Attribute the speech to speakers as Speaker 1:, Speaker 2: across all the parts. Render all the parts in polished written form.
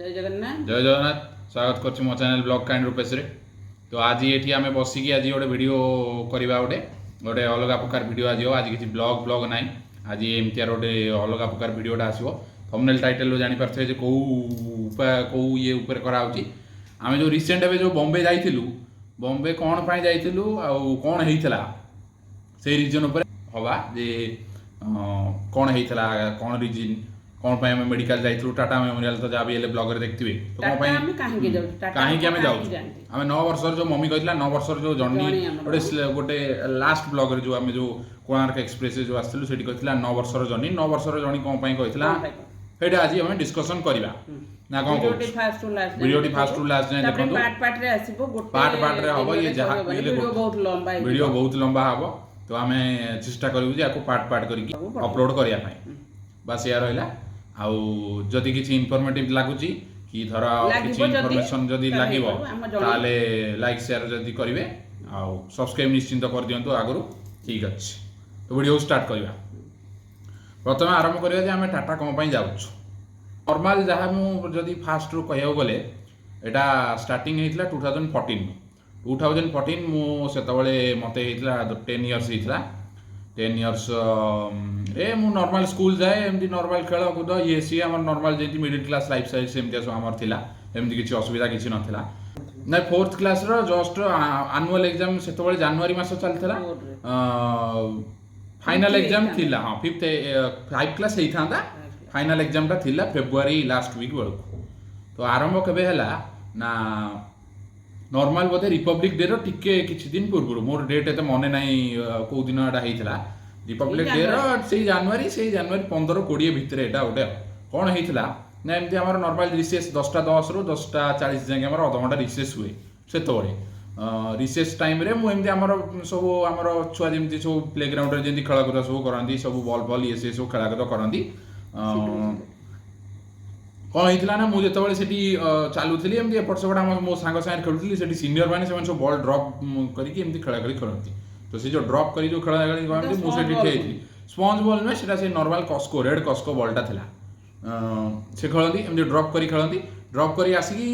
Speaker 1: ଜୟ ଜଗନ୍ନାଥ।
Speaker 2: ଜୟ ଜଗନ୍ନାଥ। ସ୍ୱାଗତ କରୁଛି ମୋ ଚ୍ୟାନେଲ୍ ବ୍ଲଗ୍ କାଇଣ୍ଡ ରୂପେଶରେ। ତ ଆଜି ଏଠି ଆମେ ବସିକି ଆଜି ଗୋଟେ ଭିଡ଼ିଓ କରିବା, ଗୋଟେ ଗୋଟେ ଅଲଗା ପ୍ରକାର ଭିଡ଼ିଓ ଆଜି ହେବ। ଆଜି କିଛି ବ୍ଲଗ୍ ବ୍ଲଗ୍ ନାହିଁ, ଆଜି ଏମିତିଆର ଗୋଟେ ଅଲଗା ପ୍ରକାର ଭିଡ଼ିଓଟା ଆସିବ। ଥମ୍ବନେଲ୍ ଟାଇଟେଲରୁ ଜାଣିପାରୁଥିବେ ଯେ କେଉଁ କେଉଁ ଇଏ ଉପରେ କରାହେଉଛି। ଆମେ ଯେଉଁ ରିସେଣ୍ଟ ଏବେ ଯେଉଁ ବମ୍ବେ ଯାଇଥିଲୁ, ବମ୍ବେ କ'ଣ ପାଇଁ ଯାଇଥିଲୁ ଆଉ କ'ଣ ହେଇଥିଲା, ସେଇ ରିଜନ୍ ଉପରେ ହବା ଯେ କ'ଣ ହେଇଥିଲା, କ'ଣ ରିଜିନ୍, କ'ଣ ପାଇଁ ଆମେ ମେଡ଼ିକାଲ ଯାଇଥିଲୁ। ଟାଟା ମେମୋରିଆଲ ତ ଯାହା ବି ହେଲେ ବ୍ଲଗରେ ଦେଖିଥିବେ ତ କ'ଣ
Speaker 1: ଟାଟା
Speaker 2: ପାଇଁ
Speaker 1: ଆମେ କାହିଁକି ଯାଉଛୁ? ଟାଟା
Speaker 2: କାହିଁକି ଆମେ
Speaker 1: କାହିଁକି
Speaker 2: ଯାଉଛୁ?
Speaker 1: ଯାଆନ୍ତି?
Speaker 2: ଆମେ 9 ବର୍ଷର ଯୋଉ ମମି କହିଥିଲା, 9 ବର୍ଷର ଯୋଉ ଜର୍ଣ୍ଣି
Speaker 1: ଜର୍ଣ୍ଣି ଆମର।
Speaker 2: ଗୋଟେ ଲାଷ୍ଟ ବ୍ଲଗରେ ଯୋଉ ଆମେ ଯୋଉ କୋଣାର୍କ ଏକ୍ସପ୍ରେସରେ ଯୋଉ ଆସିଥିଲୁ, ସେଠି କହିଥିଲା 9 ବର୍ଷର ଜର୍ଣ୍ଣି। 9 ବର୍ଷର ଜର୍ଣ୍ଣି କ'ଣ ପାଇଁ କହିଥିଲା,
Speaker 1: କ'ଣ ପାଇଁ?
Speaker 2: ସେଇଟା ଆଜି ଆମେ ଡିସ୍କସନ୍ କରିବା ନା କ'ଣ
Speaker 1: ଭିଡ଼ିଓଟି
Speaker 2: କହୁଛୁ?
Speaker 1: ଫାଷ୍ଟ ଟୁ ଲାଷ୍ଟ
Speaker 2: ଭିଡ଼ିଓଟି ଫାଷ୍ଟ ଟୁ ଲାଷ୍ଟ ଯାଏଁ
Speaker 1: ତାପରେ
Speaker 2: ଦେଖନ୍ତୁ।
Speaker 1: ପାର୍ଟ ପାର୍ଟରେ ଆସିବ ଗୋଟେ
Speaker 2: ପାର୍ଟ ପାର୍ଟରେ ହବ ଇଏ, ଯାହା ବି ହେଲେ
Speaker 1: ଭିଡ଼ିଓ ବହୁତ ଲମ୍ବା ହେଇଯିବ।
Speaker 2: ଭିଡ଼ିଓ ବହୁତ ଲମ୍ବା ହବ, ତ ଆମେ ଚେଷ୍ଟା କରିବୁ ଯେ ଆକୁ ପାର୍ଟ ପାର୍ଟ କରିକି
Speaker 1: ସବୁ
Speaker 2: ଅପଲୋଡ଼ କରିବା ପାଇଁ। ବାସ୍, ଏଇଆ ରହିଲା। ଆଉ ଯଦି କିଛି ଇନଫର୍ମେଟିଭ ଲାଗୁଛି କି ଧର
Speaker 1: ଲାଗିବ
Speaker 2: କିଛି
Speaker 1: ଯଦି,
Speaker 2: ଇନଫର୍ମେସନ ଯଦି
Speaker 1: ତାହେଲେ
Speaker 2: ଲାଗିବ,
Speaker 1: ହେଇପାରିବ। ଆମ
Speaker 2: ତାହେଲେ ଲାଇକ୍ ସେୟାର ଯଦି କରିବେ ଆଉ ସବସ୍କ୍ରାଇବ ନିଶ୍ଚିନ୍ତ କରିଦିଅନ୍ତୁ ଆଗରୁ। ଠିକ୍ ଅଛି, ତ ଭିଡ଼ିଓ ଷ୍ଟାର୍ଟ କରିବା। ପ୍ରଥମେ ଆରମ୍ଭ କରିବା ଯେ ଆମେ ଟାଟା କ'ଣ ପାଇଁ ଯାଉଛୁ। ନର୍ମାଲ ଯାହା ମୁଁ ଯଦି ଫାଷ୍ଟରୁ କହିବାକୁ ଗଲେ, ଏଇଟା ଷ୍ଟାର୍ଟିଂ ହେଇଥିଲା 2014। 2014, ମୁଁ ସେତେବେଳେ ମୋତେ ହେଇଥିଲା 10 ଇୟର୍ସ ହେଇଥିଲା। 10 ଇୟର୍ସ ରେ ମୁଁ ନର୍ମାଲ ସ୍କୁଲ ଯାଏ, ଏମିତି ନର୍ମାଲ ଖେଳ କୁଦ ଇଏ ସିଏ, ଆମର ନର୍ମାଲ ଯେମିତି ମିଡ଼ିଲ୍ କ୍ଲାସ୍ ଲାଇଫ୍ ଷ୍ଟାଇଲ୍ ସେମିତି ସବୁ ଆମର ଥିଲା। ଏମିତି କିଛି ଅସୁବିଧା କିଛି ନଥିଲା। ନାଇଁ, ଫୋର୍ଥ କ୍ଲାସ୍ର ଜଷ୍ଟ ଆନୁଆଲ୍ ଏକ୍ଜାମ୍ ସେତେବେଳେ ଜାନୁଆରୀ ମାସ ଚାଲିଥିଲା।
Speaker 1: ବୋର୍ଡରେ।
Speaker 2: ଫାଇନାଲ
Speaker 1: Fifth
Speaker 2: exam
Speaker 1: ହେଇଥାନ୍ତା।
Speaker 2: ଥିଲା, ହଁ, ଫିଫ୍ଥ ଫାଇଭ୍ କ୍ଲାସ୍ ହେଇଥାନ୍ତା। ଫାଇନାଲ ଏକ୍ଜାମ୍ଟା ଥିଲା ଫେବୃଆରୀ ଲାଷ୍ଟ ୱିକ୍ ବେଳକୁ। ତ ଆରମ୍ଭ କେବେ ହେଲା ନା, ନର୍ମାଲ ବୋଧେ ରିପବ୍ଲିକ୍ ଡେର ଟିକେ କିଛି ଦିନ ପୂର୍ବରୁ। ମୋର ଡେଟ୍ ଏତେ ମନେ ନାହିଁ କୋଉ ଦିନ ଏଟା ହେଇଥିଲା। ରିପବ୍ଲିକ୍
Speaker 1: ସେଇ
Speaker 2: ଡେର ସେଇ ଜାନୁଆରୀ 15-20 ଭିତରେ ଏଇଟା ଗୋଟେ ଆଉ। କ'ଣ ହେଇଥିଲା ନା, ଏମିତି ଆମର ନର୍ମାଲ ରିସେସ୍ 10ଟା 10ରୁ 10ଟା 40 ଯାଏଁ ଆମର ଅଧଘଣ୍ଟା ରିସେସ୍ ହୁଏ। ସେତେବେଳେ ରିସେସ୍ ଟାଇମ୍ରେ ମୁଁ ଏମିତି ଆମର ସବୁ ଆମର ଛୁଆ ଯେମିତି ସବୁ ପ୍ଲେ ଗ୍ରାଉଣ୍ଡରେ ଯେମିତି ଖେଳକୁଦ ସବୁ କରନ୍ତି, ସବୁ ବଲ୍ ଫଲ୍ ଇଏ ସିଏ ସବୁ ଖେଳାକୁଦ କରନ୍ତି। କ'ଣ ହେଇଥିଲା ନା, ମୁଁ ଯେତେବେଳେ ସେଠି ଚାଲୁଥିଲି ଏମିତି ଏପଟ ସେପଟ ଆମ ମୋ ସାଙ୍ଗ ସାଙ୍ଗରେ ଖେଳୁଥିଲି, ସେଠି ସିନିୟର ମାନେ ସେମାନେ ସବୁ ବଲ୍ ଡ୍ରପ୍ କରିକି ଏମିତି ଖେଳା ଖେଳି ଖେଳନ୍ତି। ତ ସେ ଯୋଉ ଡ୍ରପ୍ କରି ଯୋଉ ଖେଳା ଖେଳି କରନ୍ତି, ମୁଁ ସେଠି ଠିଆ ହେଇଥିଲି। ସ୍ପଞ୍ଜ ବଲ୍ ନୁହେଁ ସେଟା, ସେ ନର୍ମାଲ କସ୍କୋ, ରେଡ୍ କସ୍କୋ ବଲ୍ଟା ଥିଲା। ସେ ଖେଳନ୍ତି, ଏମିତି ଡ୍ରପ୍ କରି ଖେଳନ୍ତି। ଡ୍ରପ୍ କରି ଆସିକି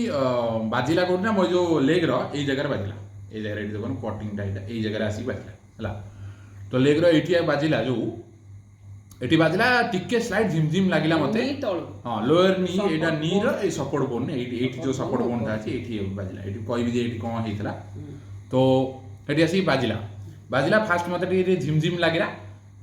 Speaker 2: ବାଜିଲା କୋଉଠି ନା, ମୋର ଯୋଉ ଲେଗ୍ର ଏଇ ଜାଗାରେ ବାଜିଲା। ଏଇ ଜାଗାରେ, ଏଇଠି ଦେଖନ୍ତୁ, କଟିଂଟା ଏଇଟା, ଏଇ ଜାଗାରେ ଆସିକି ବାଜିଲା ହେଲା। ତ ଲେଗ୍ର ଏଇଠି ବାଜିଲା, ଯୋଉ ଏଠି ବାଜିଲା, ଟିକେ ସ୍ଲାଇଟ୍ ଝିମ୍ ଝିମ୍ ଲାଗିଲା ମତେ।
Speaker 1: ନି ତଳୁ।
Speaker 2: ହଁ, ଲୋୟର ନି।
Speaker 1: Support
Speaker 2: ଏଇଟା ନିର
Speaker 1: bone।
Speaker 2: ଏଇ ସପୋର୍ଟ ବୋନ୍, ଏଇଠି ଏଇଠି ଯୋଉ ସପୋର୍ଟ ବୋନ୍ଟା ଅଛି, ଏଇଠି ବାଜିଲା। ଏଇଠି କହିବି ଯେ ଏଇଠି କ'ଣ ହେଇଥିଲା। ତ ଏଠି ଆସିକି ବାଜିଲା। ବାଜିଲା ଫାଷ୍ଟ ମୋତେ ଟିକେ ଟିକେ ଝିମ୍ ଝିମ୍ ଲାଗିଲା।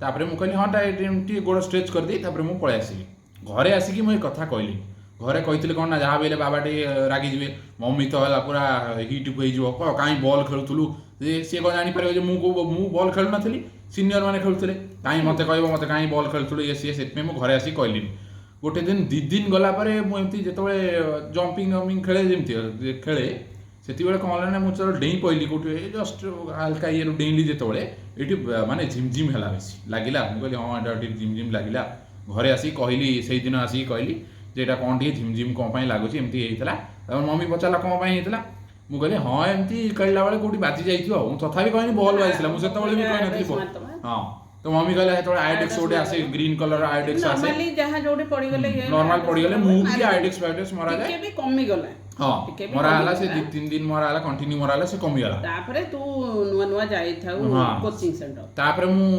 Speaker 2: ତାପରେ ମୁଁ କହିଲି, ହଁ, ଟା ଏଠି ଏମିତି ଗୋଡ଼ ଷ୍ଟ୍ରେଚ୍ କରିଦେଇ ତାପରେ ମୁଁ ପଳେଇ ଆସିଲି। ଘରେ ଆସିକି ମୁଁ ଏ କଥା କହିଲି। ଘରେ କହିଥିଲି କ'ଣ ନା, ଯାହା ବି ହେଲେ ବାବା ଟିକେ ରାଗିଯିବେ, ମମି ତ ହେଲା ପୁରା ହିଟ୍ ହେଇଯିବ, କହ କାହିଁ ବଲ୍ ଖେଳୁଥିଲୁ? ସିଏ କ'ଣ ଜାଣିପାରିବ ଯେ ମୁଁ କୋଉ ମୁଁ ବଲ୍ ଖେଳୁନଥିଲି, ସିନିୟର ମାନେ ଖେଳୁଥିଲେ, କାହିଁ ମୋତେ କହିବ ମୋତେ କାହିଁ ବଲ୍ ଖେଳୁଥିଲୁ ଇଏ ସିଏ। ସେଥିପାଇଁ ମୁଁ ଘରେ ଆସିକି କହିଲିନି। ଗୋଟେ ଦିନ 2 ଦିନ ଗଲା ପରେ ମୁଁ ଏମିତି ଯେତେବେଳେ ଜମ୍ପିଂ ଜମ୍ପିଂ ଖେଳେ, ଯେମିତି ଖେଳେ, ସେତିକିବେଳେ କ'ଣ ହେଲା ନା, ମୁଁ ଯେତେବେଳେ ଡେଇଁ ପଇଲି କୋଉଠି ଜଷ୍ଟ ହାଲକା ଇଏରୁ ଡେଇଁଲି ଯେତେବେଳେ, ଏଇଠି ମାନେ ଝିମ୍ ଝିମ୍ ହେଲା, ବେଶୀ ଲାଗିଲା। ମୁଁ କହିଲି, ହଁ, ଏଇଟା ଟିକେ ଝିମ୍ ଝିମ୍ ଲାଗିଲା। ଘରେ ଆସିକି କହିଲି, ସେଇଦିନ ଆସିକି କହିଲି ଯେ ଏଇଟା କ'ଣ ଟିକେ ଝିମ୍ ଝିମ୍ କ'ଣ ପାଇଁ ଲାଗୁଛି, ଏମିତି ହେଇଥିଲା। ତାପରେ ମମି ପଚାରିଲା, କ'ଣ ପାଇଁ ହେଇଥିଲା? ମୁଁ କହିଲି, ହଁ, ଏମିତି ଖେଳିଲା ବେଳେ କୋଉଠି ବାଜି ଯାଇଥିବ ଆଉ। ମୁଁ ତଥାପି କହିନି ବଲ୍ ବାଜିଥିଲା। ମୁଁ ସେତେବେଳେ ବି କହିନଥିଲି ball। ହଁ, ତ ମମି କହିଲା, ସେତେବେଳେ ଆୟୋଡେକ୍ସ ଗୋଟେ ଆସେ, ଗ୍ରୀନ୍ କଲର ଆୟୋଡେକ୍ସ ଆସେ।
Speaker 1: ନର୍ମାଲି ଯାହା ଯୋଉଠି ପଡିଗଲେ ଇଏ
Speaker 2: ନର୍ମାଲ ପଡିଗଲେ ମୁଁ ବି ଆୟୋଡେକ୍ସ ଫାୟୋଡେକ୍ସ ମରାଯାଏ।
Speaker 1: ଟିକେ ବି କମିଗଲା।
Speaker 2: ହଁ।
Speaker 1: ଟିକେ ବି
Speaker 2: ମରା ହେଲା ସେ
Speaker 1: କମିଗଲା।
Speaker 2: 2-3 ଦିନ ମରା ହେଲା, କଣ୍ଟିନ୍ୟୁ ମରା ହେଲା, ସେ କମିଗଲା।
Speaker 1: ତାପରେ ତୁ ନୂଆ ନୂଆ ଯାଇଥାଉ କୋଚିଂ ସେଣ୍ଟର।
Speaker 2: ତାପରେ ମୁଁ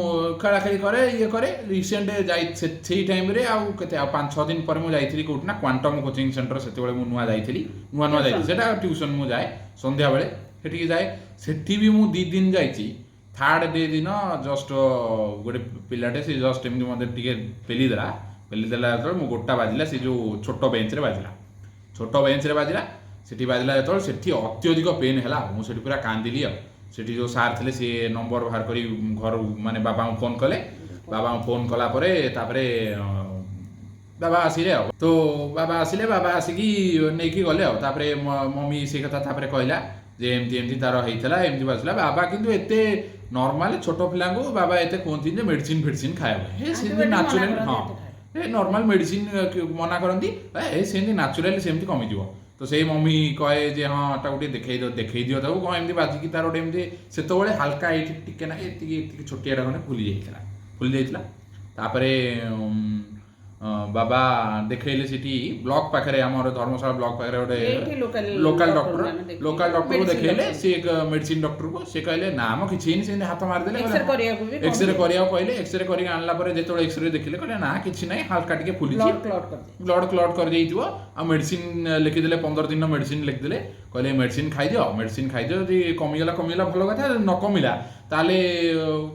Speaker 2: ଖେଳା ଖେଳି କରେ, ଇଏ କରେ। ରିସେଣ୍ଟ ଯାଇ ସେଇ ଟାଇମ୍ରେ ଆଉ କେତେ, ଆଉ 5-6 ଦିନ ପରେ ମୁଁ ଯାଇଥିଲି କୋଉଠି ନା କ୍ୱାଣ୍ଟମ୍ କୋଚିଂ ସେଣ୍ଟର। ସେତେବେଳେ ମୁଁ ନୂଆ ଯାଇଥିଲି, ନୂଆ ନୂଆ ଯାଇଥିଲି। ସେଟା ଟ୍ୟୁସନ୍ ମୁଁ ଯାଏ ସନ୍ଧ୍ୟାବେଳେ, ସେଠିକି ଯାଏ। ସେଠି ବି ମୁଁ 2 ଦିନ ଯାଇଛି। ଥାର୍ଡ ଡେ ଦିନ ଜଷ୍ଟ ଗୋଟେ ପିଲାଟେ ସେ ଜଷ୍ଟ ଏମିତି ମୋତେ ଟିକେ ପେଲି ଦେଲା। ପେଲି ଦେଲା ଯେତେବେଳେ ମୋ ଗୋଡ଼ଟା ବାଜିଲା, ସେ ଯୋଉ ଛୋଟ ବେଞ୍ଚରେ ବାଜିଲା। ଛୋଟ ବେଞ୍ଚରେ ବାଜିଲା, ସେଠି ବାଜିଲା ଯେତେବେଳେ ସେଠି ଅତ୍ୟଧିକ ପେନ୍ ହେଲା। ମୁଁ ସେଠି ପୁରା କାନ୍ଦିଲି। ଆଉ ସେଠି ଯୋଉ ସାର୍ ଥିଲେ, ସିଏ ନମ୍ବର ବାହାର କରି ଘରୁ ମାନେ ବାବାଙ୍କୁ ଫୋନ୍ କଲେ। ବାବାଙ୍କୁ ଫୋନ୍ କଲା ପରେ ତାପରେ ବାବା ଆସିଲେ। ଆଉ ତ ବାବା ଆସିଲେ, ବାବା ଆସିକି ନେଇକି ଗଲେ। ଆଉ ତାପରେ ମମି ସେଇ କଥା ତାପରେ କହିଲା ଯେ ଏମିତି ଏମିତି ତାର ହେଇଥିଲା, ଏମିତି ବାଜିଲା। ବାବା କିନ୍ତୁ ଏତେ ନର୍ମାଲ ଛୋଟ ପିଲାଙ୍କୁ ବାବା ଏତେ କୁହନ୍ତିନି ଯେ ମେଡିସିନ ଫେଡିସିନ ଖାଇବା ପାଇଁ। ଏ ସେମିତି
Speaker 1: Antibiotic ମନା
Speaker 2: ନ୍ୟାଚୁରାଲି
Speaker 1: କରନ୍ତି
Speaker 2: ହଁ।
Speaker 1: ଏତେ ଖାଇବା।
Speaker 2: ଏ ନର୍ମାଲ ମେଡିସିନ ମନା କରନ୍ତି, ଏ ସେମିତି ନ୍ୟାଚୁରାଲି ସେମିତି କମିଯିବ। ତ ସେଇ ମମି କହେ ଯେ ହଁ, ତାକୁ ଟିକେ ଦେଖେଇ ଦିଅ, ଦେଖେଇ ଦିଅ ତାକୁ, କ'ଣ ଏମିତି ବାଜିକି ତାର ଗୋଟେ ଏମିତି ସେତେବେଳେ ହାଲକା ଏଇଠି ଟିକେ ନା ଏତିକି ଏତିକି ଛୋଟିଆଟା ଖଣ୍ଡେ ଫୁଲି ଯାଇଥିଲା, ଫୁଲି ଯାଇଥିଲା। ତାପରେ ବାବା ଦେଖେଇଲେ ସେଠି ବ୍ଲକ ପାଖରେ, ଆମର ଧର୍ମଶାଳା ବ୍ଲକ ପାଖରେ ଗୋଟେ
Speaker 1: ଏଇଠି ଲୋକାଲ
Speaker 2: ଲୋକାଲ
Speaker 1: ଡକ୍ଟର
Speaker 2: ଡକ୍ଟର,
Speaker 1: ଆମେ ଦେଖେଇଲୁ।
Speaker 2: ଲୋକାଲ ଡକ୍ଟରକୁ
Speaker 1: ମେଡିସିନ
Speaker 2: ଦେଖେଇଲେ।
Speaker 1: ଡକ୍ଟର।
Speaker 2: ସିଏ ମେଡିସିନ ଡକ୍ଟରକୁ ସେ କହିଲେ ନା ମ କିଛି ହେଇନି, ସେମିତି ହାତ ମାରିଦେଲେ।
Speaker 1: ଏକ୍ସରେ କରିବାକୁ ବି
Speaker 2: ଏକ୍ସରେ
Speaker 1: କହିଲେ।
Speaker 2: କରିବାକୁ କହିଲେ। ଏକ୍ସରେ କରିକି ଆଣିଲା ପରେ ଯେତେବେଳେ ଏକ୍ସରେ ଦେଖିଲେ, କହିଲେ ନା କିଛି ନାହିଁ, ହାଲକା ଟିକେ ଫୁଲିଛି।
Speaker 1: ବ୍ଲଡ କ୍ଲଟ୍ କରିଦେ।
Speaker 2: ବ୍ଲଡ କ୍ଲଟ୍ କରିଯାଇଥିବ। ଆଉ ମେଡିସିନ ଲେଖିଦେଲେ, 15 ଦିନ ମେଡିସିନ ଲେଖିଦେଲେ। କହିଲେ ମେଡିସିନ ଖାଇଦିଅ, ମେଡିସିନ ଖାଇଦିଅ, ଯଦି କମିଗଲା କମିଗଲା ଭଲ କଥା, ଯଦି ନ କମିଲା ତାହେଲେ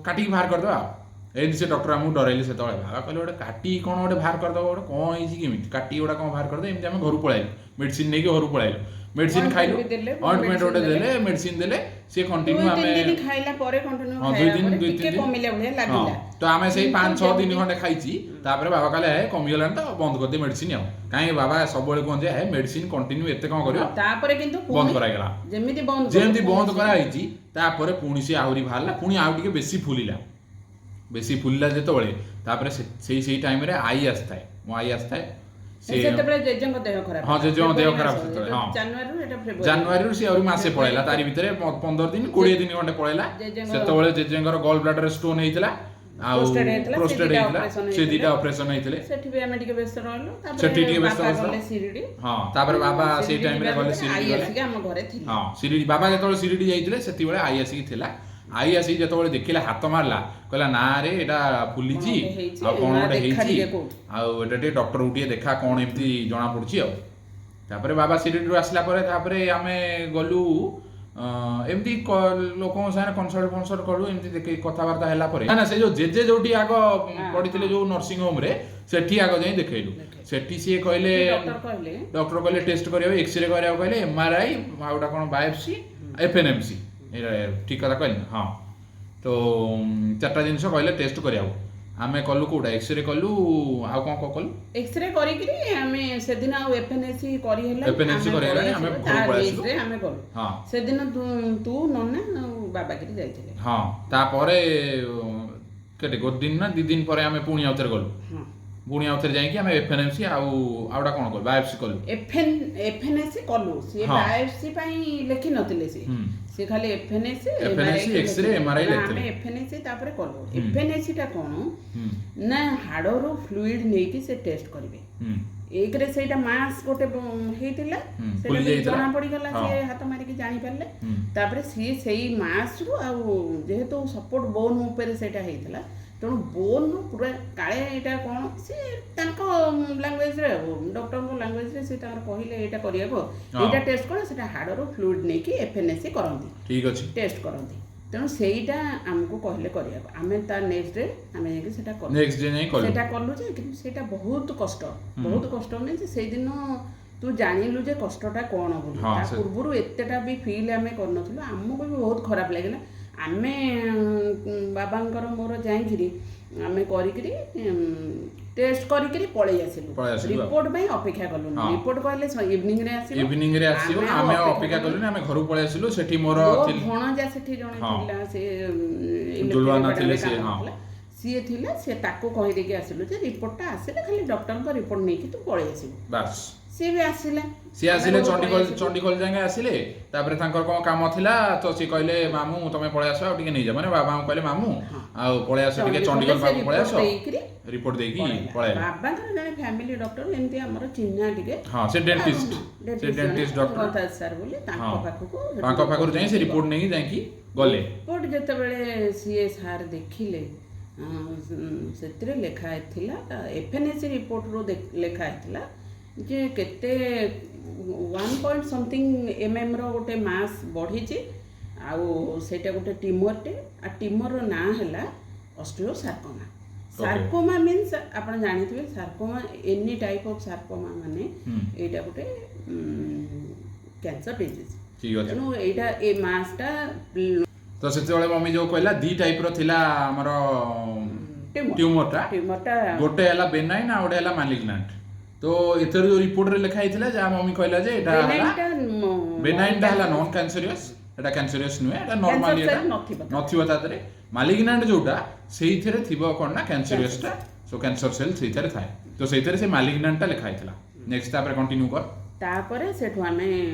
Speaker 2: କାଟିକି ବାହାର କରିଦେବା। ଆଉ ଏମିତି ସେ ଡକ୍ଟର ଆମକୁ ଡରେଇଲେ ସେତେବେଳେ। ବାବା କହିଲେ ଗୋଟେ କାଟି କ'ଣ ଗୋଟେ ବାହାର କରିଦେବ, ଗୋଟେ କ'ଣ ହେଇଛି କେମିତି କାଟି ଗୋଟା କ'ଣ ବାହାର କରିଦେବ? ଏମିତି ଆମେ ଘରୁ ପଳାଇଲୁ, ମେଡିସିନ ନେଇକି ଘରୁ ପଳାଇଲୁ, ମେଡିସିନ
Speaker 1: Ointment
Speaker 2: ଖାଇଲୁ।
Speaker 1: ବି ଦେଲେ,
Speaker 2: ଅଏଣ୍ଟମେଣ୍ଟ ଗୋଟେ
Speaker 1: medicine
Speaker 2: ଦେଲେ, ମେଡିସିନ ଦେଲେ, ସିଏ କଣ୍ଟିନ୍ୟୁ
Speaker 1: ଦୁଇ
Speaker 2: ଆମେ
Speaker 1: ତିନି ଦିନ ଖାଇଲା ପରେ, କଣ୍ଟିନ୍ୟୁ
Speaker 2: ହଁ, ଦୁଇ
Speaker 1: ଖାଇଲା
Speaker 2: ଦିନ
Speaker 1: ପରେ
Speaker 2: ଦୁଇ
Speaker 1: ଟିକେ
Speaker 2: ତିନି ଦିନ
Speaker 1: କମିଲା ଭଳିଆ
Speaker 2: ହଁ
Speaker 1: ଲାଗିଲା।
Speaker 2: ତ ଆମେ ସେଇ
Speaker 1: କିନ୍ତୁ
Speaker 2: 5-6 ଦିନ
Speaker 1: ଯେମିତି
Speaker 2: ଖଣ୍ଡେ ଖାଇଛି। ତାପରେ ବାବା କହିଲେ ହେ କମିଗଲାଣି ତ, ବନ୍ଦ କରିଦେ ମେଡିସିନ। ଆଉ କାହିଁକି ବାବା ସବୁବେଳେ କୁହନ୍ତି ହେ ମେଡିସିନ କଣ୍ଟିନ୍ୟୁ ଏତେ କ'ଣ କରିବ?
Speaker 1: ହଁ, ତାପରେ କିନ୍ତୁ
Speaker 2: ବନ୍ଦ
Speaker 1: ପୁଣି
Speaker 2: କରାଗଲା।
Speaker 1: ଯେମିତି ବନ୍ଦ କଲୁ,
Speaker 2: ଯେମିତି
Speaker 1: ପୁଣି
Speaker 2: ବନ୍ଦ
Speaker 1: ସେ-
Speaker 2: କରାହେଇଛି, ତାପରେ ପୁଣି ସେ ଆହୁରି ବାହାରିଲା, ପୁଣି ଆଉ ଟିକେ ବେଶୀ ଫୁଲିଲା। ବେଶୀ ଫୁଲିଲା ଯେତେବେଳେ, ତାପରେ ସେଇ ସେଇ ଟାଇମରେ ଆଈ ଆସିଥାଏ, ମୋ ଆଈ ଆସିଥାଏ ସେ।
Speaker 1: ସେତେବେଳେ ଜେଜେଙ୍କ ଦେହ ଖରାପ
Speaker 2: ହଁ,
Speaker 1: ହେଲା।
Speaker 2: ଜେଜେଙ୍କ ଦେହ
Speaker 1: ଫେବୃଆରୀ
Speaker 2: ଖରାପ
Speaker 1: ମାସ,
Speaker 2: ସେତେବେଳେ,
Speaker 1: ଏଟା
Speaker 2: ହଁ।
Speaker 1: ଜାନୁଆରୀରୁ ଏଟା ଫେବୃଆରୀ।
Speaker 2: ଜାନୁଆରୀରୁ ସେ ଆହୁରି ମାସେ ପଳେଇଲା, ତାରି ଭିତରେ 15 ଦିନ 20 ଦିନ ଖଣ୍ଡେ ପଳେଇଲା।
Speaker 1: ଜେଜେଙ୍କ-
Speaker 2: ସେତେବେଳେ ଜେଜେଙ୍କର ଗଲ୍ ବ୍ଲାଡର ଷ୍ଟୋନ୍ ହେଇଥିଲା ଆଉ
Speaker 1: ପ୍ରୋଷ୍ଟେଟ୍ ହେଇଥିଲା, ସେ
Speaker 2: ପ୍ରୋଷ୍ଟେଟ୍
Speaker 1: ଦିଟା
Speaker 2: ହେଇଥିଲା,
Speaker 1: operation
Speaker 2: ସେ
Speaker 1: ହେଇଥିଲେ।
Speaker 2: ଦିଟା ଅପରେସନ ହେଇଥିଲେ।
Speaker 1: ସେଠି ବି ଆମେ ଟିକେ ବ୍ୟସ୍ତ ରହିଲୁ।
Speaker 2: ସେଠି
Speaker 1: ତାପରେ
Speaker 2: ଟିକେ ବ୍ୟସ୍ତ
Speaker 1: ବାବା
Speaker 2: ବ୍ୟସ୍ତ।
Speaker 1: ଗଲେ ଶିରିଡି।
Speaker 2: ହଁ, ତାପରେ ବାବା ସେଇ
Speaker 1: ଶିରିଡି
Speaker 2: ଟାଇମରେ
Speaker 1: ଯିବା
Speaker 2: ଗଲେ
Speaker 1: ଭିତରେ
Speaker 2: ଶିରିଡି
Speaker 1: ଆଈ
Speaker 2: ଗଲେ।
Speaker 1: ଆସିକି ଆମ ଘରେ ଥିଲେ।
Speaker 2: ହଁ, ଶିରିଡି ବାବା ଯେତେବେଳେ ଶିରିଡି ଯାଇଥିଲେ, ସେତିବେଳେ ଆଈ ଆସିକି ଥିଲା। ଆଈ ଆସିକି ଯେତେବେଳେ ଦେଖିଲା, ହାତ ମାରିଲା, କହିଲା ନା ରେ ଏଇଟା ଫୁଲିଛି,
Speaker 1: କଣ ଗୋଟେ ହେଇଛି,
Speaker 2: ଆଉ କ'ଣ
Speaker 1: ମା
Speaker 2: ଗୋଟେ
Speaker 1: ଦେଖା
Speaker 2: ହେଇଛି,
Speaker 1: ଟିକେ କୋଉଠି।
Speaker 2: ଆଉ ଏଇଟା ଟିକେ ଡକ୍ଟରକୁ ଟିକେ ଦେଖା, କ'ଣ ଏମିତି ଜଣା ପଡୁଛି। ଆଉ ତାପରେ ବାବା ଶିରିଡିରୁ ଆସିଲା ପରେ ତାପରେ ଆମେ ଗଲୁ, ଏମିତି ଲୋକଙ୍କ ସାଙ୍ଗରେ କନସଲ୍ଟ ଫନସଲ୍ଟ କଲୁ, ଏମିତି ଦେଖି କଥାବାର୍ତ୍ତା ହେଲା ପରେ ନା ନା ସେ ଯୋଉ ଜେଜେ ଯୋଉଠି ଆଗ ପଡିଥିଲେ ଯୋଉ ନର୍ସିଂ ହୋମରେ, ସେଠି ଆଗ ଯାଇ ଦେଖେଇଲୁ।
Speaker 1: ଦେଖେଇଲୁ।
Speaker 2: ସେଠି ସିଏ କହିଲେ,
Speaker 1: ଡକ୍ଟର କହିଲେ,
Speaker 2: ଡକ୍ଟର କହିଲେ ଟେଷ୍ଟ କରିବାକୁ, ଏକ୍ସରେ କରିବାକୁ କହିଲେ, ଏମଆରଆଇ, ଆଉ ଗୋଟା କ'ଣ ବାୟୋପ୍ସି, ଏଫଏନଏମସି, ଏଇଟା ଠିକ କଥା କହିଲି ନା? ହଁ, ତ ଚାରିଟା ଜିନିଷ କହିଲେ ଟେଷ୍ଟ କରିବାକୁ। ଆମେ କଲୁ କୋଉଟା? ଏକ୍ସରେ କଲୁ, ଆଉ କ'ଣ କ'ଣ କଲୁ?
Speaker 1: ଏକ୍ସରେ କରିକିରି ଆମେ ସେଦିନ ଆଉ ଏଫଏନଏସି କରିହେଲା।
Speaker 2: FNAC କରିହେଲାନି, ଆମେ ଘରକୁ ପଳେଇ ଆସିଲୁ।
Speaker 1: ଆମେ ଗଲୁ। ସେଦିନ ତୁ ତୁ ନନା ଆଉ ବାବାକିରି ଯାଇଥିଲେ।
Speaker 2: ହଁ, ତାପରେ କେତେ ଗୋଟେ ଦିନ ନା 2 ଦିନ ପରେ ଆମେ ପୁଣି ଆଉଥରେ ଗଲୁ। ପୁଣି ଆଉଥରେ ଯାଇକି ଆମେ ଏଫଏନଏମସି ଆଉ ଆଉ ଗୋଟା କ'ଣ କଲୁ? ବାୟୋପ୍ସି କଲୁ।
Speaker 1: ଏଫଏନଏସି କଲୁ। ସିଏ ବାୟୋପ୍ସି ପାଇଁ ଲେଖି ନଥିଲେ ସିଏ। ସିଏ ଖାଲି ଏଫଏନଏସି,
Speaker 2: FNAC, X-ray, MRI
Speaker 1: ଆମେ
Speaker 2: ଲେଖିଥିଲେ।
Speaker 1: ଏଫଏନଏସି ତାପରେ କଲୁ। ଏଫଏନଏସି ଟା କ'ଣ ନା ହାଡ଼ରୁ ଫ୍ଲୁଇଡ ନେଇକି ସେ ଟେଷ୍ଟ କରିବେ। ଏକରେ ସେଇଟା ମାସ୍ ଗୋଟେ ହେଇଥିଲା, ସେଇଟା
Speaker 2: ଫୁଲି
Speaker 1: ବି
Speaker 2: ଯାଇଥିଲା।
Speaker 1: ଜଣା ପଡ଼ିଗଲା। ସିଏ ହାତ ମାରିକି ଜାଣିପାରିଲେ। ତାପରେ ସିଏ ସେଇ ମାସ୍ରୁ, ଆଉ ଯେହେତୁ ସପୋର୍ଟ ବୋନ୍ ଉପରେ ସେଇଟା ହେଇଥିଲା, ତେଣୁ ବୋନ୍ରୁ ପୁରା କାଳେ ଏଇଟା କ'ଣ, ସିଏ ତାଙ୍କ ଲାଙ୍ଗୁଏଜରେ, ଡକ୍ଟରଙ୍କ ଲାଙ୍ଗୁଏଜରେ ସେ ତାଙ୍କର କହିଲେ ଏଇଟା କରିବାକୁ, ଏଇଟା ଟେଷ୍ଟ କର। ସେଇଟା ହାଡ଼ରୁ ଫ୍ଲୁଇଡ୍ ନେଇକି ଏଫଏନଏସି କରନ୍ତି,
Speaker 2: ଠିକ ଅଛି।
Speaker 1: ଟେଷ୍ଟ କରନ୍ତି। ତେଣୁ ସେଇଟା ଆମକୁ କହିଲେ କରିବାକୁ। ଆମେ ତା ନେକ୍ସଟ ଡେ ଆମେ ଯାଇକି ସେଇଟା କଲୁ।
Speaker 2: ନେକ୍ସଟ ଡେ ଯାଇ କଲୁ।
Speaker 1: ସେଇଟା କଲୁ ଯେ, କିନ୍ତୁ ସେଇଟା ବହୁତ କଷ୍ଟ, ବହୁତ କଷ୍ଟ। ମିନ୍ସ ସେଇଦିନ ତୁ ଜାଣିଲୁ ଯେ କଷ୍ଟଟା କ'ଣ ବୋଲି। ତା ପୂର୍ବରୁ ଏତେଟା ବି ଫିଲ୍ ଆମେ କରିନଥିଲୁ। ଆମକୁ ବି ବହୁତ ଖରାପ ଲାଗିଲା। ଆମେ ବାବାଙ୍କର ମୋର ଯାଇକିରି ଆମେ କରିକିରି ଟେଷ୍ଟ କରିକିରି ପଳେଇ ଆସିଲୁ।
Speaker 2: ପଳେଇ ଆସିଲୁ ଆଉ।
Speaker 1: ରିପୋର୍ଟ ପାଇଁ ଅପେକ୍ଷା କଲୁନି। ରିପୋର୍ଟ କହିଲେ ଇଭିନିଂରେ ଆସିବ।
Speaker 2: ଇଭିନିଂ ରେ ଆସିବ।
Speaker 1: ଆମେ ଆଉ
Speaker 2: ଆମେ ଆଉ
Speaker 1: ଅପେକ୍ଷା
Speaker 2: ଅପେକ୍ଷା କଲୁନି, ଆମେ ଘରକୁ ପଳେଇ ଆସିଲୁ। ସେଠି ମୋର
Speaker 1: ମୋ ଭଣଜା ସେଠି ଜଣେ ଥିଲା, ସେ electric
Speaker 2: ଦୁଲୁଆନା ଥିଲେ
Speaker 1: department ରେ
Speaker 2: ସିଏ,
Speaker 1: କାମ
Speaker 2: ହଁ।
Speaker 1: କରୁଥିଲା। ସିଏ ଥିଲା, ସେ ତାକୁ କହିଦେଇକି ଆସିଲୁ ଯେ ରିପୋର୍ଟଟା ଆସିଲେ ଖାଲି ଡକ୍ଟରଙ୍କ ରିପୋର୍ଟ ନେଇକି ତୁ ପଳେଇ ଆସିବୁ।
Speaker 2: ବାସ୍।
Speaker 1: ସିଏ ବି ଆସିଲା।
Speaker 2: ସିଏ ଆସିଲେ।
Speaker 1: ଆମେ ଘରକୁ
Speaker 2: ଚଣ୍ଡିଖୋଲ
Speaker 1: ପଳେଇ ଆସିଲୁ।
Speaker 2: ଚଣ୍ଡିଖୋଲ ଯାଏଁ ଆସିଲେ। ତାପରେ ତାଙ୍କର କ'ଣ କାମ ଥିଲା, ତ ସିଏ କହିଲେ ମାମୁଁ ତମେ ପଳେଇ ଆସ ଆଉ ଟିକେ ନେଇଯାଅ, ମାନେ ବାବାଙ୍କୁ କହିଲେ ମାମୁଁ ଆଉ ପଳେଇ ଆସ ଟିକେ, ଚଣ୍ଡିଖୋଲ
Speaker 1: ଚଣ୍ଡିଖୋଲରେ ସେ
Speaker 2: ପାଖକୁ ପଳେଇ ଆସ।
Speaker 1: ରିପୋର୍ଟ ଦେଇକିରି
Speaker 2: ରିପୋର୍ଟ ଦେଇକି
Speaker 1: ପଳେଇଲା।
Speaker 2: ପଳେଇଲା।
Speaker 1: ବାବାଙ୍କର ଜଣେ ଫ୍ୟାମିଲି ଡକ୍ଟର ଏମିତି ଆମର ଚିହ୍ନା ଟିକେ।
Speaker 2: ହଁ, ସେ ଡେଣ୍ଟିଷ୍ଟ, ସେ ଡେଣ୍ଟିଷ୍ଟ ଡକ୍ଟର।
Speaker 1: ସାର୍ ବୋଲି, ତାଙ୍କ ପାଖକୁ ସେଠୁ
Speaker 2: ତାଙ୍କ ପାଖରୁ ଯାଇ ସେ ରିପୋର୍ଟ ନେଇକି ଯାଇକି ଗଲେ।
Speaker 1: ରିପୋର୍ଟ ଯେତେବେଳେ ସିଏ ସାର୍ ଦେଖିଲେ, ସେଥିରେ ଲେଖା ହେଇଥିଲା, ଏଫଏନଏସି ରିପୋର୍ଟରୁ ଲେଖା ହେଇଥିଲା ଯେ କେତେ 1 ପଏଣ୍ଟ ସମଥିଙ୍ଗ ଏମ୍ଏମ୍ର ଗୋଟେ ମାସ୍ ବଢ଼ିଛି, ଆଉ ସେଇଟା ଗୋଟେ ଟ୍ୟୁମରଟେ, ଆଉ ଟ୍ୟୁମରର ନାଁ ହେଲା ଅଷ୍ଟ୍ରିଓସାର୍କୋମା। ସାର୍କୋମା ମିନ୍ସ ଆପଣ ଜାଣିଥିବେ, sarcoma, any type of sarcoma, ମାନେ ଏଇଟା ଗୋଟେ କ୍ୟାନ୍ସର ଡିଜିଜ୍।
Speaker 2: ଠିକ ଅଛି।
Speaker 1: ତେଣୁ ଏଇଟା ଏ ମାସଟା
Speaker 2: ତ ସେତେବେଳେ ମମି ଯୋଉ କହିଲା, ଦି ଟାଇପର ଥିଲା ଆମର
Speaker 1: ଟ୍ୟୁମର।
Speaker 2: ଟ୍ୟୁମରଟା।
Speaker 1: ଟ୍ୟୁମରଟା।
Speaker 2: ଗୋଟେ ହେଲା ବେନାଇନ୍ ଆଉ ଗୋଟେ ହେଲା ମାଲିଗ୍ନାଣ୍ଟ। ତ ଏଥିରେ ଯୋଉ ରିପୋର୍ଟରେ ଲେଖା ହେଇଥିଲା, ଯାହା ମମି କହିଲା ଯେ ଏଇଟା ହେଲା
Speaker 1: ବେନାଇନଟା।
Speaker 2: ବେନାଇନଟା ହେଲା ନନ୍ କ୍ୟାନ୍ସରିୟସ୍, ଏଟା କ୍ୟାନ୍ସରିୟସ୍ ନୁହେଁ, ଏଟା ନର୍ମାଲି
Speaker 1: କ୍ୟାନ୍ସର
Speaker 2: ଏଟା
Speaker 1: ସେଲ୍ ନଥିବ।
Speaker 2: ନଥିବ ତା ଦେହରେ। ମାଲିଗ୍ନାଣ୍ଟ ଯୋଉଟା, ସେଇଥିରେ ଥିବ କ'ଣ ନା କ୍ୟାନ୍ସରିୟସଟା, ସୋ କ୍ୟାନ୍ସର ସେଲ୍ ସେଇଥିରେ ଥାଏ। ତ ସେଇଥିରେ ସେ ମାଲିଗ୍ନାଣ୍ଟଟା ଲେଖା ହେଇଥିଲା। ନେକ୍ସଟ ତାପରେ କଣ୍ଟିନ୍ୟୁ କର।
Speaker 1: ତାପରେ ସେଠୁ ଆମେ